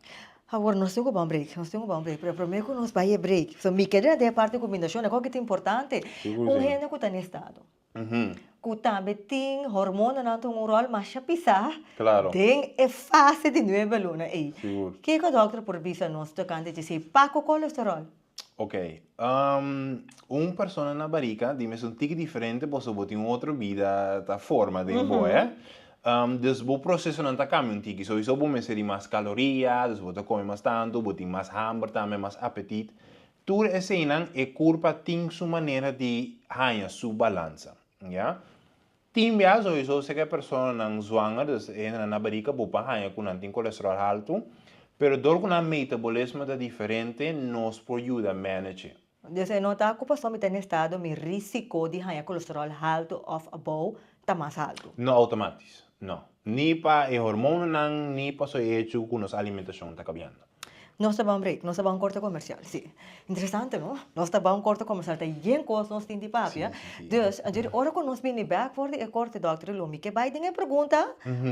Awor nos tin ku ban break, nos tin ku ban break, pero prome ku nos bai e break, so mi kere den e parti kumbinashon e koke ta importante, un hende ku ta na estado, ku tambe tin hormonanan ta hunga un ròl masha pisá den e fase di nuebe luna ei. Kiko dòkter por bisa nos tokante dje pa ku kolesteròl? Ok, un persona na barika di mes un tiki diferente pasobra bo tin un otro bida ta forma den bo, eh. Dus bo procesonan ta cambia un tiki. Sowiso bo mester di mas caloria, dus bo ta come mas tanto, bo tin mas hamber tambe, mas apetit. Tur eseinan e curpa tin su manera di haña su balansa, ya. Tin bia sowiso seka e personanan zwanger, dus e hendenan na barika, bo por haña ku nan tin kolesteròl haltu, pero dor ku nan metabolismo ta diferente, nos por yuda manage. Dus e no ta ku pasobra mi ta na estado mi risiko di haña kolesteròl haltu òf abou ta mas haltu? No outomatis, no. Ni pa e hormononan, ni pasobra e hecho ku nos alimentashon ta kabiando. Nos ta ban break, nos ta ban korte komersial, si. Interesante no? Nos ta ban korte komersial, ta yen kos nos tin di papia. Dus, anto ora ku nos bini bek for di e korte dòkter lo mi ke bai den e pregunta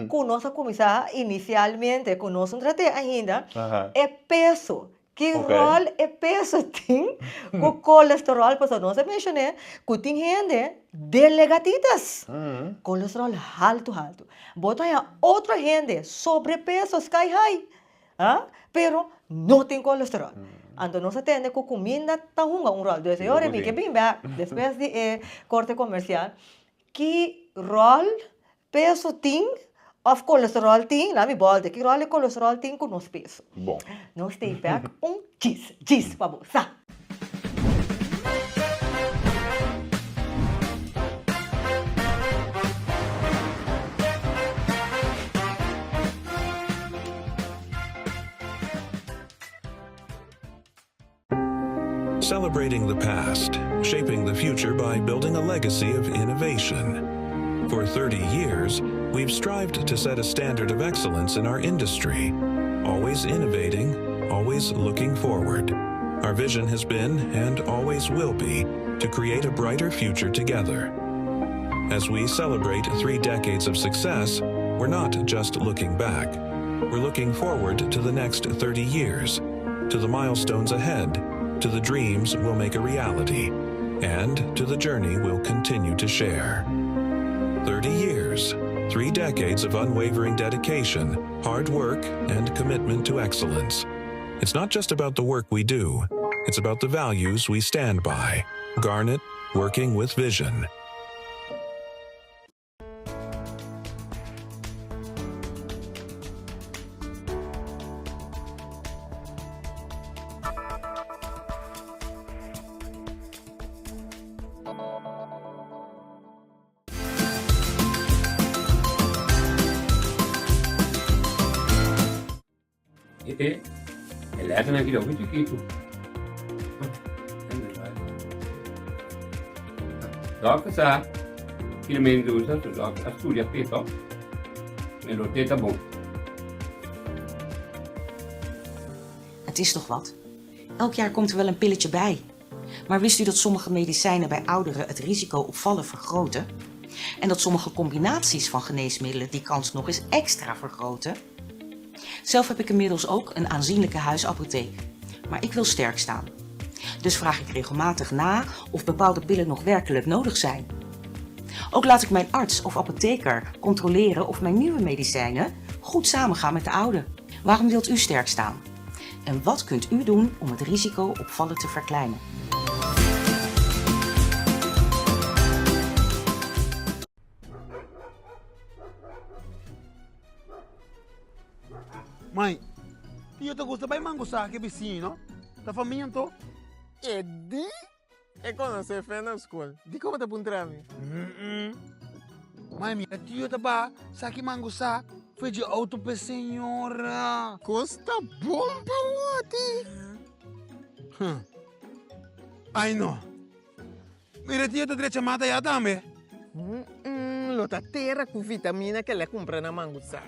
ku nos a kuminsá inisialmente, ku nos no trat'é ainda, e peso. Ki ròl e peso tin ku kolesteròl? Pasobra nos a menshoné ku tin hende delegatitas, kolesteròl haltu haltu. Bo ta haña otro hende sobrepeso sky high. Ah, pero no tin kolesterol. Anto nos a tende ku kuminda ta hunga un ròl. Dus e ora mi ke bin bèk despues di e korte komersial, ki ròl peso tin òf kolesterol tin, laat mi bòlta, ki ròl e kolesterol tin ku nos peso? Bon. Nos stay bèk un djis, djis pa bo sa. Celebrating the past, shaping the future by building a legacy of innovation. For 30 years, we've strived to set a standard of excellence in our industry, always innovating, always looking forward. Our vision has been, and always will be, to create a brighter future together. As we celebrate three decades of success, we're not just looking back. We're looking forward to the next 30 years, to the milestones ahead, to the dreams we'll make a reality, and to the journey we'll continue to share. 30 years, three decades of unwavering dedication, hard work, and commitment to excellence. It's not just about the work we do, it's about the values we stand by. Garnet, working with vision. te, e letternan aki ta hopi chikitu. Dòkter sa kila men usa, su dòkter a studia p'e tòg. Men lo te ta bon. Het is toch wat? Elk jaar komt er wel een pilletje bij. Maar wist u dat sommige medicijnen bij ouderen het risico op vallen vergroten? En dat sommige combinaties van geneesmiddelen die kans nog eens extra vergroten? Zelf heb ik inmiddels ook een aanzienlijke huisapotheek. Maar ik wil sterk staan. Dus vraag ik regelmatig na of bepaalde pillen nog werkelijk nodig zijn. Ook laat ik mijn arts of apotheker controleren of mijn nieuwe medicijnen goed samengaan met de oude. Waarom wilt u sterk staan? En wat kunt u doen om het risico op vallen te verkleinen? Mai, tio ta gusta bai mangosá ku e bisiño, no? Ta famia anto? E di? E konosé fe na skol. Dikon bo ta puntra mi? Mai, mira tio ta baha saki mangosá for dje outo p'e señora. Kos ta bon pa wòti. Ai no. Mira tio ta drecha mata ya tambe. Lo ta tera ku vitamina ke el a kumpra na mangosá.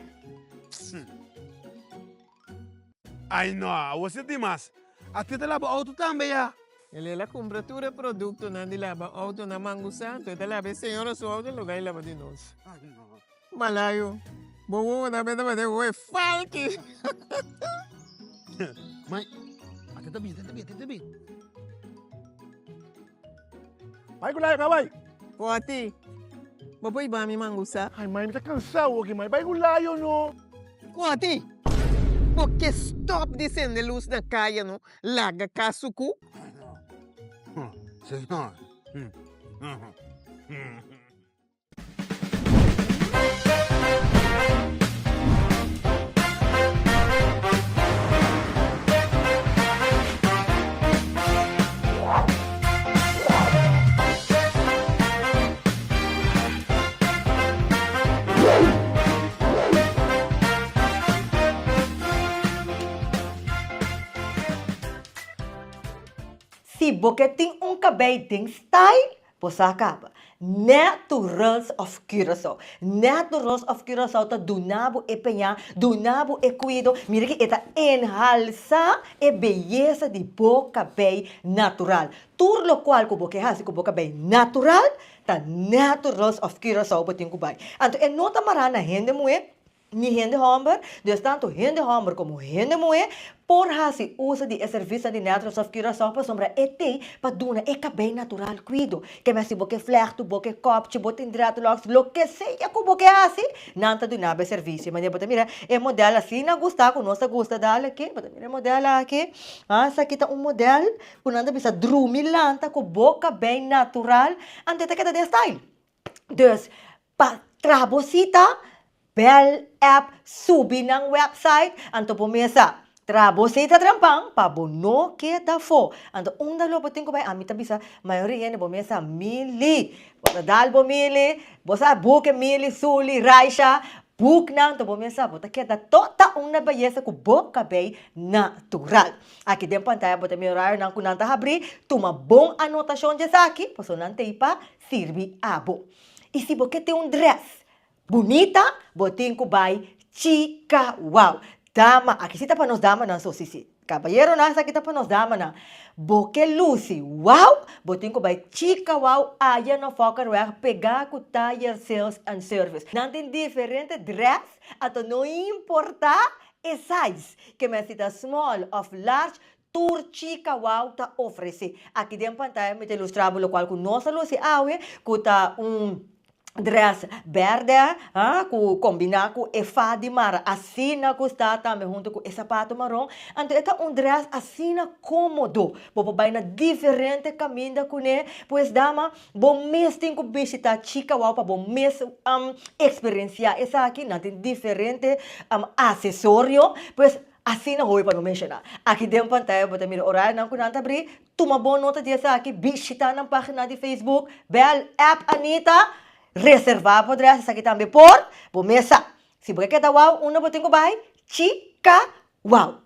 Ai no, awor si dimas. A ti ta laba auto tambe ya. El a cumpra tur e productonan di laba auto na Mango Santo. E ta laba e señora su auto en lugar di laba di nos. Malayo, bo wowo ta beta bate wowo e falki. Mai, a ti ta bin, a ti ta bin, a ti ta bin. Bai ku layo, bai. Poti, bo por iba mi mangusa? Ai, mai, mi ta kansa awoki, mai. Bai ku layo no. Poti, bo ke stop di sende lus na kaya no, laga kas suku? Señor. Si bo ke tin un kabei den style, Bo sa kaba. Naturals of Curaçao. Naturals of Curaçao ta duna bo e peña, duna bo e kuido. Mira ki e ta enhalsa e beyesa di bo kabei natural. Tur lokual ku bo ke hasi ku bo kabei natural, ta Naturals of Curaçao bo tin ku bai. Anto e no ta mará na hende muhé, Ni hende hòmber, dus tantu hende hòmber komo hende muhé por hasi uso di e servisnan di Naturals of Curaçao pasobra e tei pa duna e kabei natural kuido. Ke men si bo ke flèktu, bo ke kòpchi, bo tin dreadlocks, loke sea ku bo ke hasi, nan ta duna bo e servisio. Manera bo ta mira e modèl asina gusta ku nos ta gusta dal aki, bo ta mira e modèl aki, ah esaki ta un modèl ku nan ta bisa drumi lanta ku bo kabei natural, anto e ta keda den style. Dus, pa traha bo sita, bel, app, subi nan website, anto bo mesa traha bo sita trempan pa bo no keda afó. Anto unda lo bo tin ku bai? Ami ta bisa mayoria hende bo mesa mili. Bo ta dal bo mili, bo sa boek e mili, suli, raisha, boek nan, anto bo mesa bo ta keda tota unda bayesa ku bo kabei natural. Aki den pantaya bo ta mira orarionan ku nan ta habrí, tuma bon anotashon dje esaki, pasobra nan ta ei pa sirbi abo. I si bo ke tin un dress bunita, bo tin ku bai Chica Wow. Dama, aki si ta pa nos damanan so, si si. Kabayeronan, esaki ta pa nos damanan. Bo ke lusi wow, bo tin ku bai Chica Wow aya na Fokkerweg pegá ku Tire Sales and Service. Nan tin diferente dress, anto no importá e size, ke men si ta small of large, Tur Chica Wow ta ofresé. Aki den pantaya mi ta ilustrá bo lokual ku nos a lusi awe, ku ta un dress bèrdè, ha, ku kombiná ku e fa di mara asina ku sta tambe huntu ku e sapato maron. Anto e ta un dress asina kómodo. Bo por bai na diferente kaminda kuné. Pues dama, bo mes tin ku bishitá Chica Wow pa bo mes eksperensiá esaki. Nan tin diferente asesorio. Pues Asina hopi pa no menshoná. Aki den pantaya bo ta mira orarionan ku nan ta abrí. Tuma bon nota di esaki, bishitá nan página di Facebook, bèl, app Anita, reservá bo adrès, esaki tambe por bo mesa. Si bo ke keda wou, unda bo tin ku bai? Chika Wou!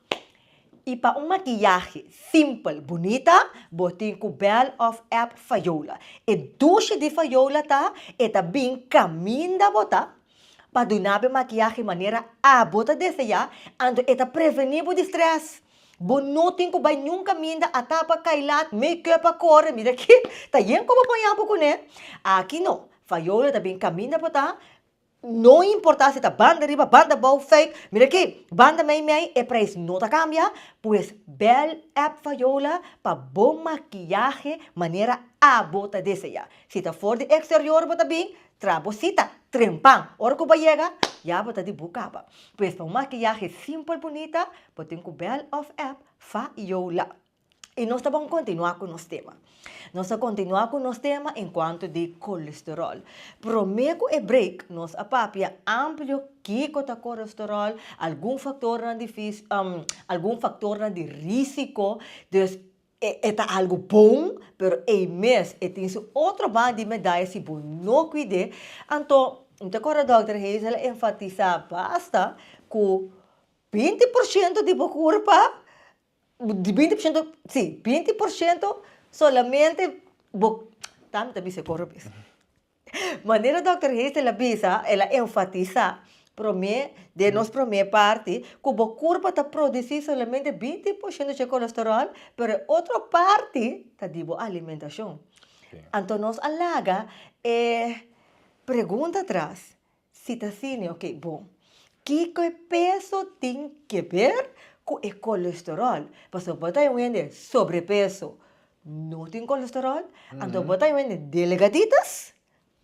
I pa un makiyahe simpel bunita, bo tin ku bèl òf app Fayola. E dushi di Fayola ta e ta bin kaminda bo ta pa duna bo e makiyahe manera abo ta deseá, anto e ta prevení bo di strès. Bo no tin ku bai niun kaminda a tapa kailat, make-up a kore, mira aki ta yen ku bo paña bo kuné. Aki no, Fayola ta bin kaminda bo ta No importa si ta banda riba, banda bou, fake, mira aki, banda mei mei, e prijs no ta cambia, pues bel app Fayola pa bo makiyahe manera abo ta desea. Si ta for di exterior bo ta bin, tra bo cita, trempan, ora cu bo yega, ya bo ta di bu caba. Pues pa un makiyahe simpel bunita, bo tin cu bel of app Fayola. I nos ta bon kontinuá ku nos tema. Nos ta kontinuá ku nos tema enkuanto di kolesteròl. Promé ku e break nos a papia amplio kiko ta kolesteròl, algun faktornan difis algun faktornan di rísiko. Dus e ta algu bon, pero ei mes e tin su otro banda di medaya si bo no kuid'é. Anto, mi ta kòrda dòkter Hazel a enfatisá basta ku 20% di bo kurpa Di 20%, sí, 20% solamente bo, ta mi ta bisa e kos robes. Manera Dòkter Hazel a bisa, el a enfatisá promé, den nos promé parti, ku bo kurpa ta produsí solamente 20% dje kolesteròl, pero e otro parti ta di bo alimentashon. Anto nos a laga e pregunta atras, Si ta asina, ok, bon. Kiko e peso tin ke ber ku e kolesteròl? Pasobra bo ta un hende sobrepeso, no tin kolesteròl, anto bo ta un hende delegaditas,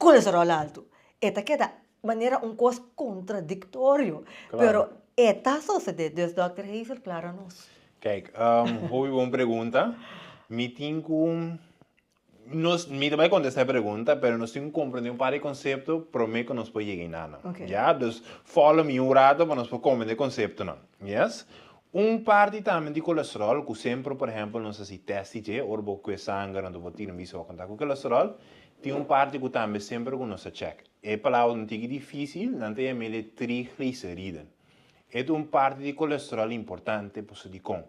kolesteròl altu. E ta keda manera un kos kontradiktorio, pero e ta sosodé. Dus dòkter Hazel klara nos. Kijk, hopi bon pregunta. Mi tin ku Nos, mi ta bai kontestá e pregunta, pero nos tin ku komprendé un par di konsepto promé ku nos por yega einanan. Ok. Ya, dus follow mi un rato pa nos por komprendé e konseptonan. Yes? Un parti tambe di kolesteròl ku semper, por ehèmpel, nos hasi tèst di dje, ora bo kue sanger anto bo tira un bisa bo konta ku kolesteròl, tin un parti ku tambe semper ku nos ta chèk. E palabra un tiki difísil, nan ta yam'é trigliseriden. E ta un parti di kolesteròl importante pasobra dikon?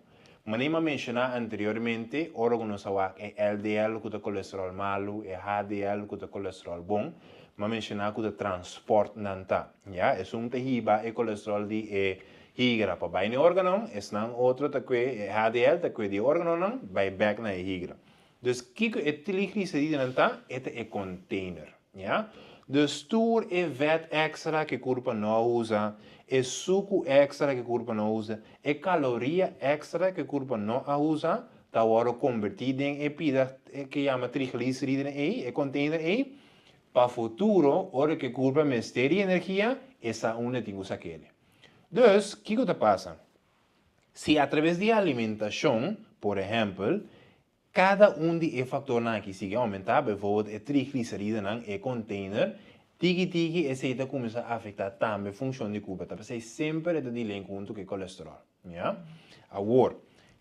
Manera mi a menshoná anteriormente, ora ku nos a wak e LDL ku ta kolesteròl malu, e HDL ku ta kolesteròl bon, mi a menshoná ku ta transpòrt nan ta. Ya, esun ta hiba e kolesteròl di e higra pa bai na e órgano, esnan otro ta kue, e HDL ta kue di e órganonan bai bèk na e higra. Dus kiko e trigliceridenan ta? E ta e container, ya. Dus tur e vet extra ku e kurpa no a usa, e suku extra ku e kurpa no a usa, e kaloria extra ku e kurpa no a usa, ta wòrdu konbertí den e pida ku yama trigliceridenan ei, e container ei, pa futuro ora ku e kurpa mester di energia, e sa unda e tin ku sak'el. Dus, kiko ta pasa? Si atraves di alimentashon, por ehèmpel, kada un di e faktornan aki sigui oumentá, bijvoorbeeld e trigliceridenan, e container, tiki tiki esei ta kuminsá afektá tambe funshon di kurpa. Ta p'esei semper e ta di link huntu ku e kolesteròl. Ya. Awor,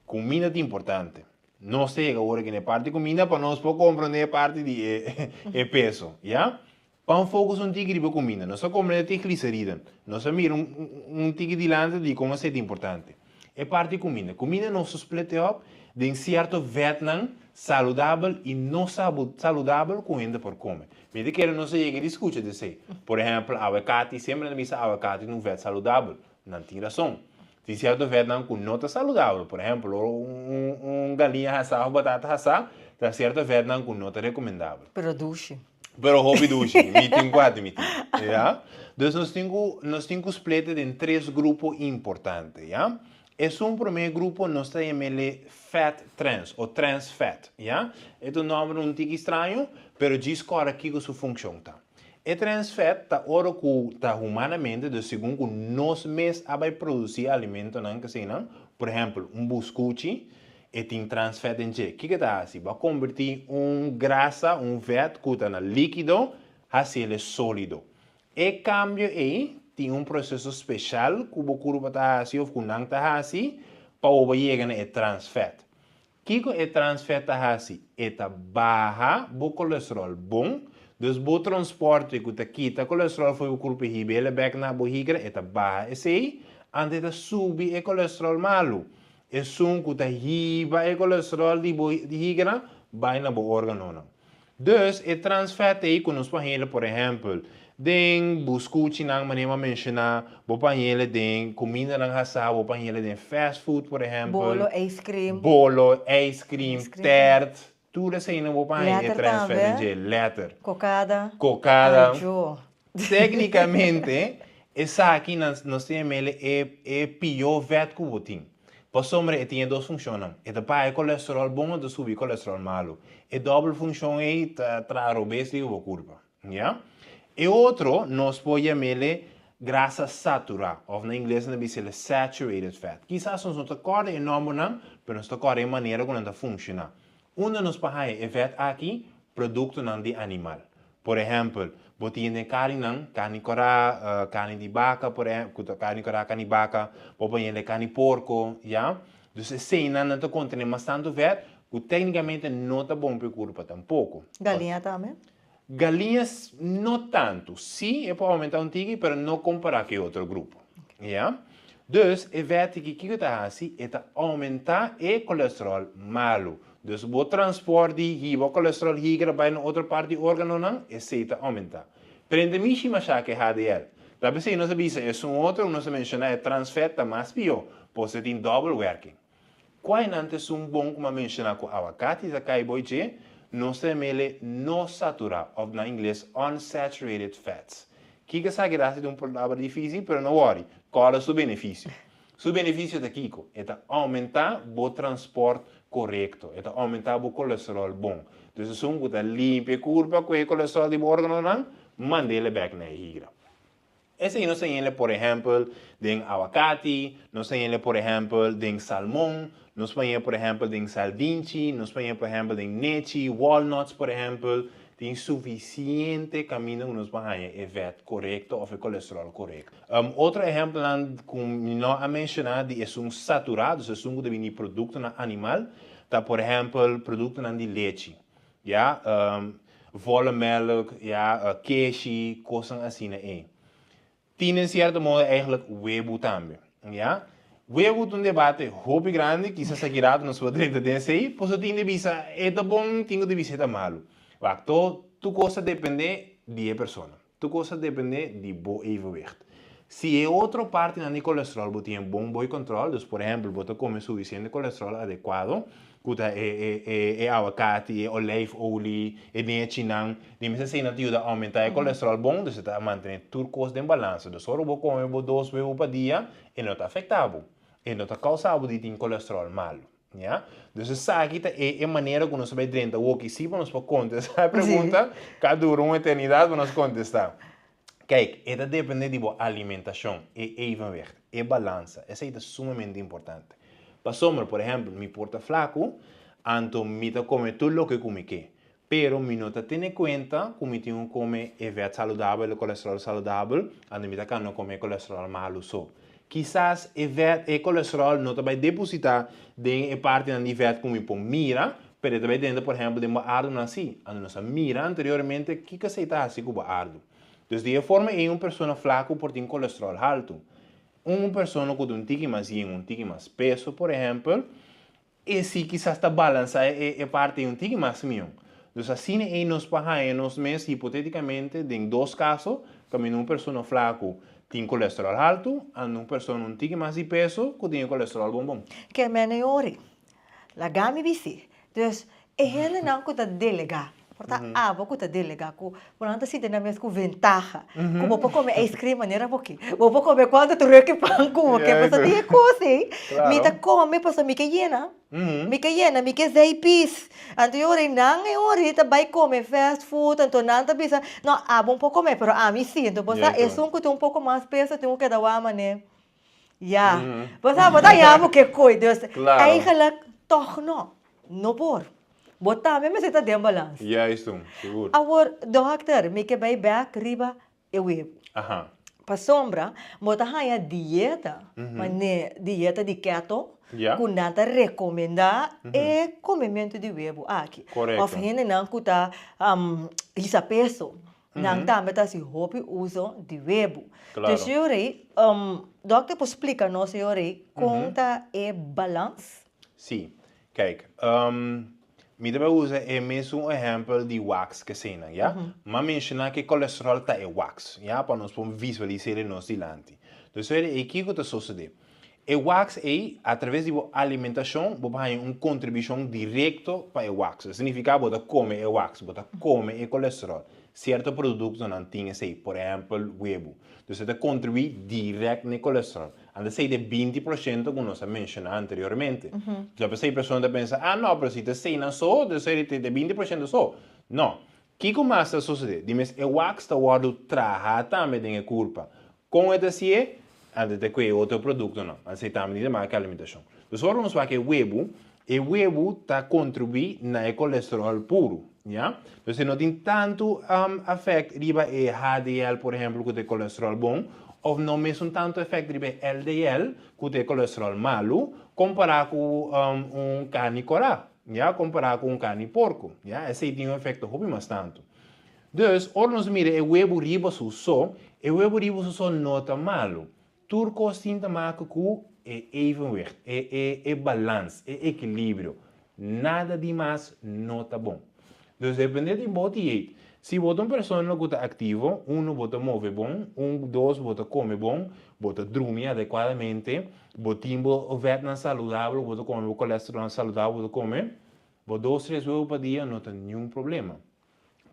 kuminda ta importante. Nos ta yega awor aki na e parti kuminda pa nos por komprondé e parti di e peso. Ya. Pan focus un tiki riba cuminda. Nos a comprende tin glicerida. Nos a mira un un tiki dilanti di con esey ta importante. E parti cuminda. Cuminda nos ta split e op den cierto vetnan saludabel y no saludabel cu hende por come. Mi ta kere nos a yega di scucha di esey. Por ehempel awacati, semper nan ta bisa awacati ta un vet saludabel. Nan tin rason. Tin cierto vetnan cu no ta saludabel. Por ehempel ora un un galiña hasa of batata hasa, ta cierto vetnan cu no ta recomendabel. Pero dushi. Pero hopi dushi, mi tin ku admití. Ya. Dus nos tin ku, nos tin ku split e den tres grupo importante, ya. Esun promé grupo nos ta yam'el fat trans o trans fat, ya. E ta un nòmber un tiki straño, pero djis kòrda kiko su funkshon ta. E trans fat ta ora ku ta humanamente, dus segun ku nos mes a bai produsí alimentonan k'eseinan, por ehèmpel un buskuchi, E tin trans vet den dje. Kiko e ta hasi? Bo a kombertí un grasa, un vet ku ta na líkido, hasi el e sólido. E kambio ei tin un proseso speshal ku bo kurpa ta hasi òf ku nan ta hasi pa bo por yega na e trans vet. Kiko e trans vet ta hasi? E ta baha bo kolesteròl bon, dus bo transporte ku ta kita kolesteròl for bo kurpa i hiba el bèk na bo higra, e ta baha esei, anto e ta subi e kolesteròl malu. Esun ku ta hiba e kolesteròl di bo higra bai na bo órganonan. Dus e transvet ei ku nos por hele por ehèmpel den buskuchinan manera mi a menshoná, bo por hele den kumindanan hasá, bo por hele den fast food por ehèmpel. Bolo, ijskrim. Bolo, ijskrim, tèrt, tur eseinan bo por haña e transvet den dje. Lèter. Kokada. Kokada. Aijo. Téknikamente esaki nos tin mele e e pió vèt ku bo tin. Pasobra e tin e dos funshonnan. E ta baha e kolesteròl bon, e ta subi e kolesteròl malu. E dòbel funshon ei ta traha robes riba bo kurpa. Ya. E otro nos por yam'ele grasa saturá òf na ingles nan ta bisa ele saturated fat. Kisas nos no ta kòrda e nòmbernan, pero nos ta kòrda e manera ku nan ta funshoná. Unda nos por haña e vèt aki? Produktonan di animal. Por ehèmpel, bo tin den karninan, karni kòrá, karni di baka, por ehèmpel, ku ta karni kòrá, karni baka, bo por haña den karni porko, ya. Dus eseinan nan ta kontené mas tantu vèt ku téknikamente no ta bon pa e kurpa tampoko. Galiña tambe? Galiña no tantu. Sí, e por oumentá un tiki, pero no kompará ku e otro grupo. Ya. Dus, e vèt aki kiko e ta hasi? E ta oumentá e kolesteròl malu. Dus bo transpòrt di hiba kolesteròl higra bai na otro parti di órganonan, esei ta oumentá. Prende mishi mashá ku e HDL. Ta p'esei nos a bisa esun otro ku nos a menshoná e transvèt ta mas pió, pasobra e tin dòbel wèrking. Kua nan ta esun bon ku mi a menshoná ku awakati ta kai boi dje? Nos ta yam'ele no saturá òf na ingles unsaturated fats. Kiko esaki ta hasi ta un palabra difísil, pero no wòri, kòrda su benefisio. Su benefisio ta kiko? E ta oumentá bo transpòrt korekto, e ta oumentá bo kolesteròl bon. Dus esun ku ta limpia e kurpa ku e kolesteròl di bo órganonan, mand'ele bèk na e higra. Esei nos ta hende por ehèmpel den awakati, nos ta hende por ehèmpel den salmon, nos por hende por ehèmpel den saldinchi, nos por hende por ehèmpel den nechi, walnuts por ehèmpel. Tin sufisiente kaminda ku nos por haña e vèt korekto òf e kolesteròl korekto. Otro ehèmpelnan ku mi no a menshoná di esun saturá, dus esun ku ta bini di produktonan animal, ta por ehèmpel produktonan di lechi. Ya, volle melk, ya, keshi, kosnan asina ei. Tin den sierto modo eigenlijk webu tambe, ya. Webu ta un debate hopi grandi, kisas aki rato nos por drenta den esei, pasobra tin di bisa e ta bon, tin ku ta bisa e ta malu. Wak, tur kos ta depende di e persona. Tur kos ta depende di bo evenwicht. Si e otro partinan di kolesterol bo tin e bon boi control, dus por ehempel bo ta kome sufisiente kolesterol adekuado, ku ta e e e awakati, e olijfolie, e nechinan, di mes esei nan ta yuda oumentá e kolesterol bon, dus e ta mantené tur kos den balansa. Dus ora bo kome bo dos webu pa dia, e no ta afektá bo, e no ta kousa bo di tin kolesterol malu. Ya? Dus esaki ta e e manera ku nos ta bai drenta woki. Si pa nos por kontestá e pregunta, ka dura un eternidat pa nos kontestá. Kijk, e ta depende di bo alimentashon, e evenwicht, e balansa. Esei ta sumamente importante. Pasobra, por ehèmpel, mi por ta flaku, anto mi ta kome tur loke ku mi ke. Pero mi no ta tene kuenta ku mi tin ku kome e vèt saludabel, e kolesteròl saludabel, anto mi ta kanda kome e kolesteròl malu so. Kisas e vèt, e kolesteròl no ta bai depositá den e partinan di vèt ku mi por mira, pero e ta bai drenta por ehèmpel den bo ardunan sí. Anto nos a mira anteriormente kiko esei ta hasi ku bo ardu. Dus di e forma ei un persona flaku por tin kolesteròl haltu. Un persona ku ta un tiki mas yen, un tiki mas peso por ehèmpel, E si kisas ta balansa e e parti ei un tiki mas mion. Dus asina ei nos por haña nos mes hipoteticamente den dos caso, caminda un persona flacu tin colesterol haltu and un persona un tiki mas di peso cu tin e colesterol bon bon. Ke mene ori. Laga mi bisi. Dus e hendenan ku ta delega, por ta abo ku ta delega ku bo nan ta sinti nan mes ku ventaha, ku bo por kome ice cream manera bo ke, bo por kome kuantu truki pan ku bo ke, pasobra tin e kos ei, mi ta kome pasobra mi ke yena, mi ke yena, mi ke zei pis. Anto e ora ei nan e ora ei ta bai kome fast food, anto nan ta bisa, no abo no por kome pero ami si, anto bo sa esun ku tin un poko mas peso tin ku keda wak manera. Ya. Bo sa, bo ta haña bo ke koe. Dus, eigenlijk tòg no. No por. Bo tambe mester ta den balans. Juist, sigur. Awor, dòkter, mi ke bai bèk riba e webu. Aha. Pasobra, bo ta haña dieta, manera dieta di keto, ku nan ta rekomendá e komementu di webu aki. Korekto. Òf hendenan ku ta hisa peso. Nan tambe ta hasi hopi uso di webu. Claro. Dus Yuri, dokter por splika nos Yuri kon ta e balans? Sí. Kijk, mi ta bai usa e mesun ehèmpel di wax ku eseinan, ya? Mi a menshoná ku e kolesteròl ta e wax, ya? Pa nos por visualis'é den nos dilanti. Dus e kiko ta sosodé? E wax ei, atraves di bo alimentashon, bo por haña un kontribushon direkto pa e wax. Esei signifiká bo ta kome e wax, bo ta kome e kolesteròl. Sierto produktonan tin esei, por ehèmpel webu. Dus e ta kontribuí dirèkt na e kolesteròl. Anto esei ta e 20 por shento ku nos a menshoná anteriormente. Dus apesar e persona ta pensa, ah no, pero si ta eseinan so, dus esei ta e 20 por shento so. No. Kiko mas ta sosodé? Dimes e wax ta wòrdu traha tambe den e kurpa. Kon e ta hasié? Antes ta kue e otro produktonan. Asei tambe tin te maka ku alimentashon. Dus ora nos wak e webu, e webu ta kontribuí na e kolesteròl puru, ya. Dus e no tin tantu afèkt riba e HDL, por ehèmpel, ku ta e kolesteròl bon, òf no mesun tantu efèkt riba e LDL, ku ta e kolesteròl malu, kompará ku un karni kòrá, ya, kompará ku un karni porko, ya. Esei tin un efekto hopi mas tantu. Dus, ora nos mira e webu riba su so, e webu riba su so no ta malu. Tur kos tin ta maka ku e evenwicht, e e e balans, e ekilibrio. Nada di mas no ta bon. Dus depende di bo dieet. Si bo ta un persona ku ta aktivo, uno bo ta move bon, un dos bo ta kome bon, bo ta drumi adekuadamente, bo tin bo vetnan saludabel ku bo ta kome, bo kolesterolnan saludabel ku bo ta kome, bo dos tres webu pa dia no ta niun problema.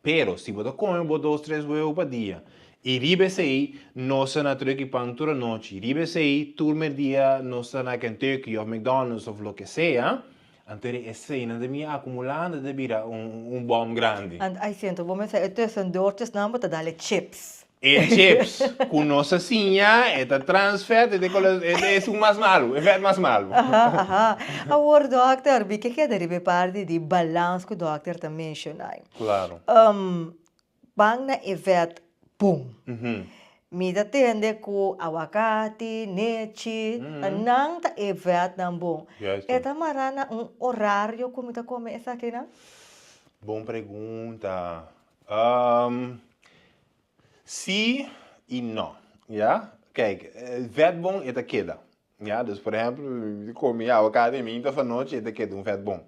Pero si bo ta come bo dos tres huevo pa dia y riba esey nos ta na truck y pan tur anochi, riba esey tur merdia nos ta na Kentucky of McDonald's of loke sea, anto eseynan ta bini acumulando ta bira un bom grandi. Ant ay siento bo mester e tussendoortjesnan bo ta dale chips. E chips ku nos a siña e ta trans vet e ta e ta esun mas malu, e vet mas malu. Aha, aha. Awor dòkter, mi ke keda riba e parti di balans ku dòkter ta menshoná. Klaro. Ban na e vet bon. Mi ta tende ku awakati, nechi, nan ta e vetnan bon. Juisto. E ta mará na un orario ku mi ta kome esakinan? Bon pregunta. Sí i no, ya. Kijk, vet bon e ta keda, ya. Dus por ehempel, mi kome awakati i minta anochi, e ta keda un vet bon.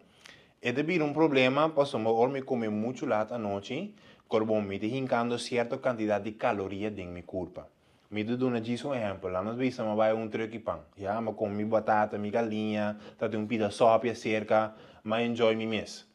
E ta bira un problema pasobra ora mi kome muchu lat anochi, korbon mi ta hinkando sierto kantidat di kaloria den mi kurpa. Mi ta duna djis un ehempel, laat nos bisa mi a bai un truck i pan, ya. Mi a kome mi batata, mi galiña, ta tin un pida sòpi aserka, mi a enjoy mi mes.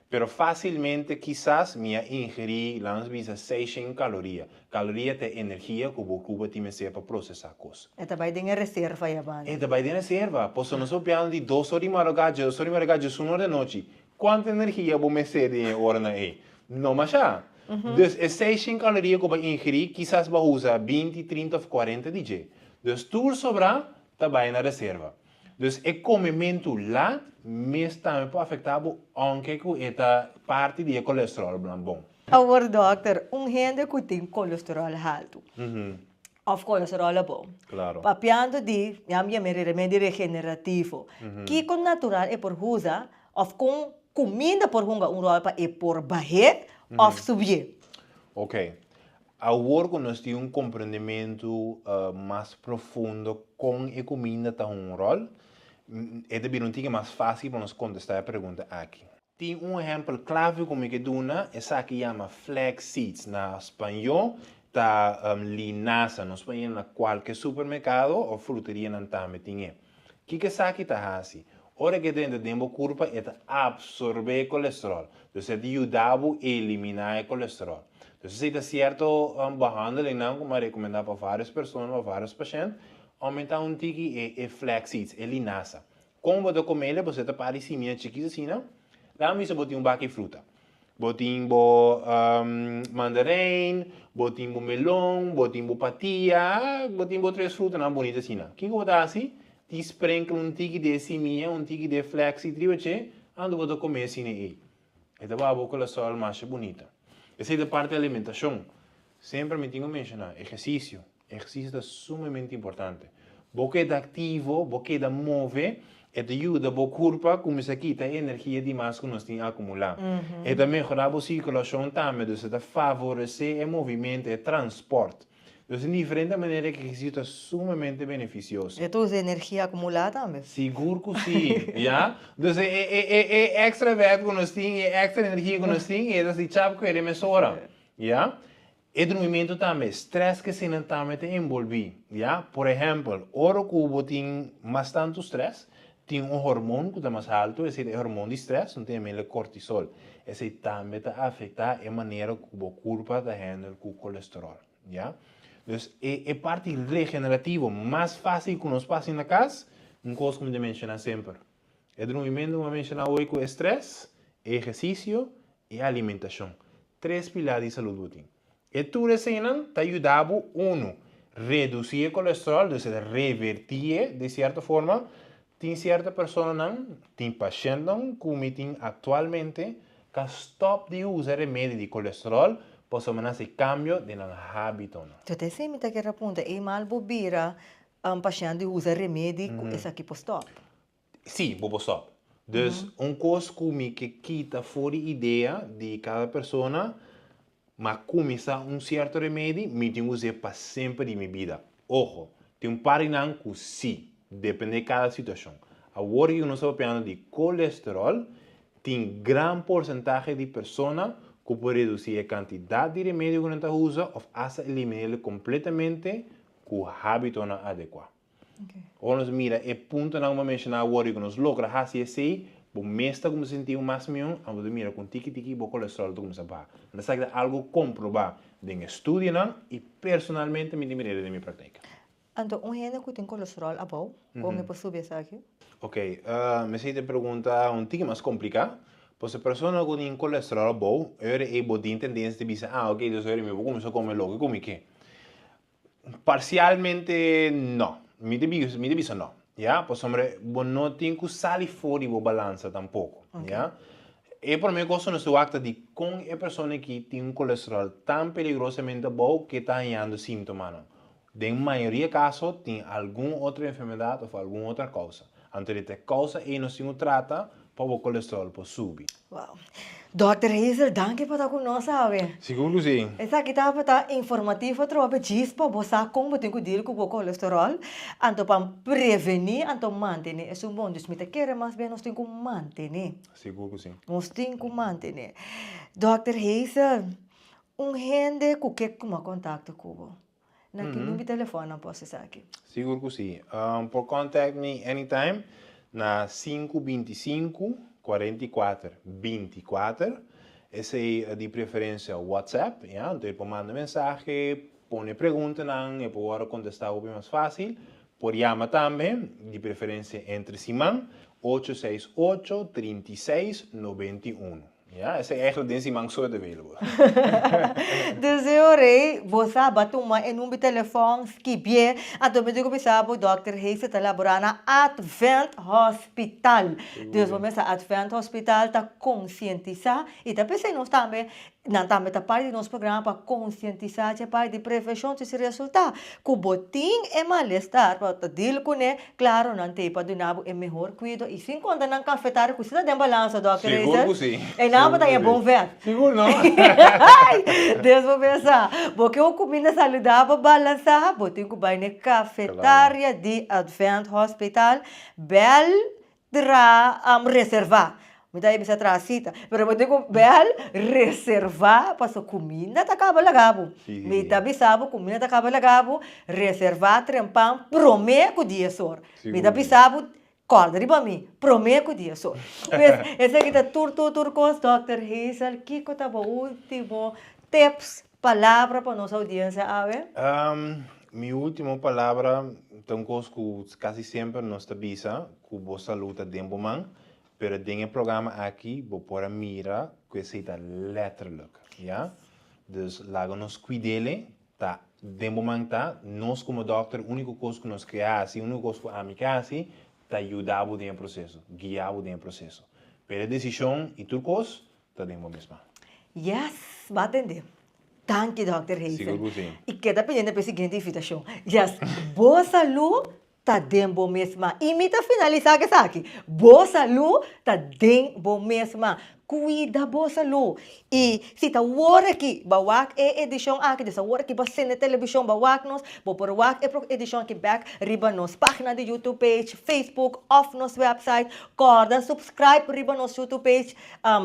Pero fásilmente kisas mi a ingerí, laat nos bisa, seishen kaloria. Kaloria ta e energia ku bo kuba tin mester pa prosesá kos. E ta bai den e reserva ya banda. E ta bai den reserva. Pasobra nos papiando di dos or di marugá, djes or di marugá, djes un or di anochi. Kuantu energia bo mester den e oranan ei? No mashá. Dus e seishen kaloria ku bo a ingerí, kisas bo a usa 20, 30 òf 40 di dje. Dus tur sobrá ta bai na reserva. Dus e komementu lat mes tambe por afektá bo ounke ku e ta parti di e kolesteròl blan bon. Awor dòkter, un hende ku tin kolesteròl haltu òf kolesteròl abou, papiando di, ya mi yama e remedi regenerativo, kiko natural e por usa òf kon kuminda por hunga un ròl pa e por bah'é òf subié? Oké, Awor ku nos tin un komprendementu mas profundo kon e kuminda ta hunga un ròl, e ta bira un tiki mas fásil pa nos kontestá e pregunta aki. Tin un ehèmpel klave ku mi ke duna, esaki yama flax seeds, na spañó ta linasa, nos por haña na kualke supermerkado òf fruterianan tambe tin e. Kiko esaki ta hasi? Ora ku e drenta den bo kurpa e ta apsorbé e kolesteròl. Dus e ta yuda bo eliminá e kolesteròl. Dus esei ta sierto behandelingnan ku mi a rekomendá pa vários persona, pa vários pashènt, oumentá un tiki e e flax seeds, e linasa. Kon bo ta kom'el? Bo ta parti simia chikis asina. Laga mi bisa bo tin un baki fruta. Bo tin bo mandarein, bo tin bo melon, bo tin bo patia, bo tin bo tres frutanan bunita asina. Kiko bo ta hasi? Ti sprinkle un tiki di e simia, un tiki di e flaxseed riba dje, anto bo ta kome asina ei. E ta baha bo kolesterol masha bunita. Esei ta parti di alimentashon. Semper mi tin ku menshoná, ehersisio. Ehersisio ta sumamente importante. Bo keda aktivo, bo keda move. E ta yuda bo kurpa kuminsá kita e energia di mas ku nos tin akumulá. E ta mehorá bo sirkulashon tambe, dus e ta favoresé e movimentu, e transpòrt. Dus den diferente manera e ehersisio ta sumamente benefisioso. E ta usa energia akumulá tambe. Sigur ku si, ya. Dus e e e e èkstra wèrk ku nos tin, e èkstra energia ku nos tin, e ta si chap ku e mesora, ya. E drumimentu tambe, strès ku eseinan tambe ta enbolbí, ya. Por ehèmpel, ora ku bo tin mas tantu strès, tin un hormon ku ta mas haltu, esei ta e hormon di strès, nos ta yama el kortisol. Esei tambe ta afektá e manera ku bo kurpa ta hèndel ku kolesteròl, ya. Dus e e parti regenerativo mas fásil ku nos pasa na kas, un kos ku mi ta menshoná semper, e drumimentu ku mi a menshoná awe ku e strès, e ehersisio i alimentashon. Tres pilar di salud bo tin. E tur eseinan ta yuda bo, unu, redusí e kolesteròl, dus e ta revertí e di sierto forma. Tin sierto personanan, tin pashèntnan ku mi tin aktualmente ka stòp di usa remedi di kolesteròl pasobra nan hasi kambio den nan hábitonan. Tot esei mi ta kere punta, ei mal bo bira pashènt di usa remedi ku esaki por stòp? Sí, bo por stòp. Dus un kos ku mi ke kita for di idea di kada persona, m'a kuminsá un sierto remedi, mi tin us'é pa semper di mi bida. Ojo, tin un par di nan ku sí, dependé kada situashon. Awor ku nos ta papiando di kolesteròl, tin gran porsentahe di persona ku por redusí e kantidat di remedio ku nan ta usa òf asta elimin'é kompletamente ku hábitonan adekuá. Ora nos mira e puntonan ku bo a menshoná awor i ku nos logra hasi esei, bo mes ta kuminsá sinti un mas mihó, anto bo ta mira ku un tiki tiki bo kolesteròl ta kuminsá baha. Anto esaki ta algu komprobá den estudionan i personalmente mi tin mir'é den mi praktika. Anto un hende ku tin kolesteròl abou, kon e por subi esaki? Ok, mi ta pregunta un tiki mas kompliká. Pues e persona ku tin kolesteròl abou, e ora ei bo tin tendensia di bisa, ah ok, dus e ora mi por kuminsá kome loke ku mi ke. Parcialmente no. Mi ta bisa, mi ta bisa no. Ya, pasobra bo no tin cu sali for di bo balansa tampoco. Ya. E prome cos cu nos ta wak ta di con e persona aki tin un colesterol tan peligrosamente abou cu e ta hañando sintomanan. Den mayoria caso tin algun otro enfermedad of algun otra causa. Anto di ta e causa ey nos tin cu trata pa bo colesterol por subi. Wow. Dòkter Hazel, danki pa ta ku nos awe. Sigur ku si. Esaki tabata informativo atrobe djis pa bo sa kon bo tin ku deal ku bo kolesterol, anto pa prevení anto mantené esun bon. Dus mi ta kere mas bien nos tin ku mantené. Sigur ku si. Nos tin ku mantené. Dòkter Hazel, un hende ku ke tuma kontakto ku bo, Na ki number telefòn nan por hasi esaki? Sigur ku si. Por contact mi anytime na sinku 25 44 24. Esei di preferensia WhatsApp, ya. Anto e por manda mensahe, pone preguntanan, e por wòrdu kontestá hopi mas fásil. Por yama tambe, di preferensia entre siman, ocho seis ocho, 36, 91. Ya, esei eigenlijk den siman so e ta available. Dus e ora ei, bo sa ba tuma e number di telefòn, skibié, anto mi tin ku bisa bo dòkter Heise ta laborá na Advent Hospital. Dus bo mester Advent Hospital ta konsientisá i ta p'esei nos tambe Nan tambe ta parti di nos programa pa konsientisá dje parti di prevenshon si si resultá ku bo tin e malestar pa ta deal kuné, klaro nan t'ei pa duna bo e mehor kuido i sin konta nan kafetaria ku si ta den balansa Dòkter Sigur Hazel. ku si. Ei nan Sigur ta ku e si. bon vèt. Sigur no. Des bo pensa, bo ke un kuminda saludabel balansá, bo tin ku bai n'e kafetaria di Advent Hospital, bèl Tra reserva. Mi ta bisa traha cita, pero bo tin cu bel reserva paso cuminda ta caba laga bo. Mi ta bisa bo cuminda ta caba laga bo, reserva trempan prome cu dies or. Mi ta bisa bo corda riba mi, prome cu dies or. Pues esaki ta tur tur tur cos Dòkter Hazel, kico ta bo ultimo tips, palabra pa nos audiencia awe? Mi ultimo palabra ta un cos cu casi semper nos ta bisa, cu bo salud ta den bo man, pero den e programa aki bo por a mira cu esey ta letterlijk, ya. Dus laga nos cuidele, ta den bo man ta, nos como dokter unico cos cu nos ke haci, unico cos cu ami ke haci ta yuda bo den e proceso, guia bo den e proceso. Pero e decision y tur cos ta den bo mes man. Yes, bo a tende. Danki Dòkter Hazel. Sigur ku si. I keda pendiente pa e siguiente invitashon. Yes, bo salú. ta den bo mes man. I mi ta finalisá ku esaki, bo salú ta den bo mes man. Kuida bo salú. I si ta wor aki bo a wak e edishon aki, dus awor aki bo a sende televishon bo a wak nos, bo por wak e edishon aki bèk riba nos página di YouTube page, Facebook òf nos wèpsait. Kòrda subscribe riba nos YouTube page,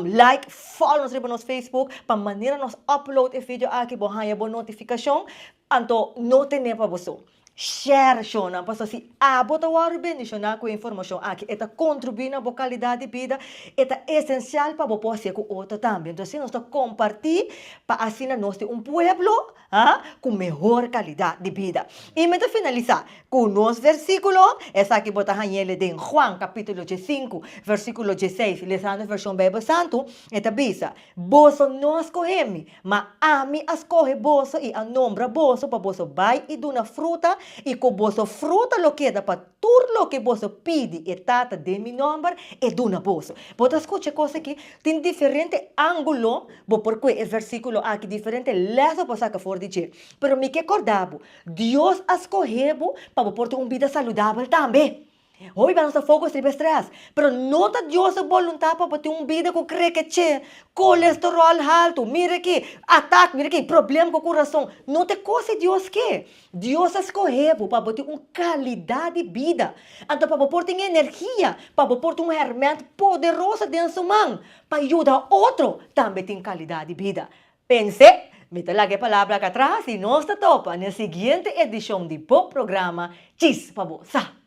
like, follow nos riba nos Facebook pa manera nos upload e video aki bo haña bo notifikashon. Anto no tene pa bo so. Share shownan pasobra si abo ta wòrdu bendishoná ku e informashon aki e ta kontribuí na bo kalidat di bida, e ta esensial pa bo por hasié ku otro tambe. Entonces si nos ta kompartí pa asina nos tin un pueblo ha ku mehor kalidat di bida. I mi ta finalisá ku nos versíkulo, esaki bo ta hañ'el den Juan kapítulo diesinku versíkulo dieseis lesando e vershon Beibel Santu, e ta bisa, Boso no a skohe mi, ma ami a skohe boso i a nombra boso pa boso bai i duna fruta, i ku boso fruta lo keda pa tur loke boso pidi e Tata den mi nòmber, e duna boso. Bo ta skucha e kos aki? Tin diferente ángulo bo por kue e versíkulo aki, diferente lès bo por saka for di dje. Pero mi ke kòrda bo, Dios a skohe bo pa bo por tin un bida saludabel tambe. Hopi bia nos ta focus riba e stress, pero no ta Dios su boluntad pa bo tin un bida cu crekeche, colesterol halto, mira aki, atak, mira aki, problem cu curason. No ta e cos di Dios ke. Dios a scoge bo pa bo tin un calidad di bida, anto pa bo por tin energia, pa bo por tin un herment poderoso den su man, pa yuda otro tambe tin calidad di bida. Pens'é! Mi ta laga e palabra ak atras i nos ta topa n'e siguiente edishon di bo programa Djis pa bo sa!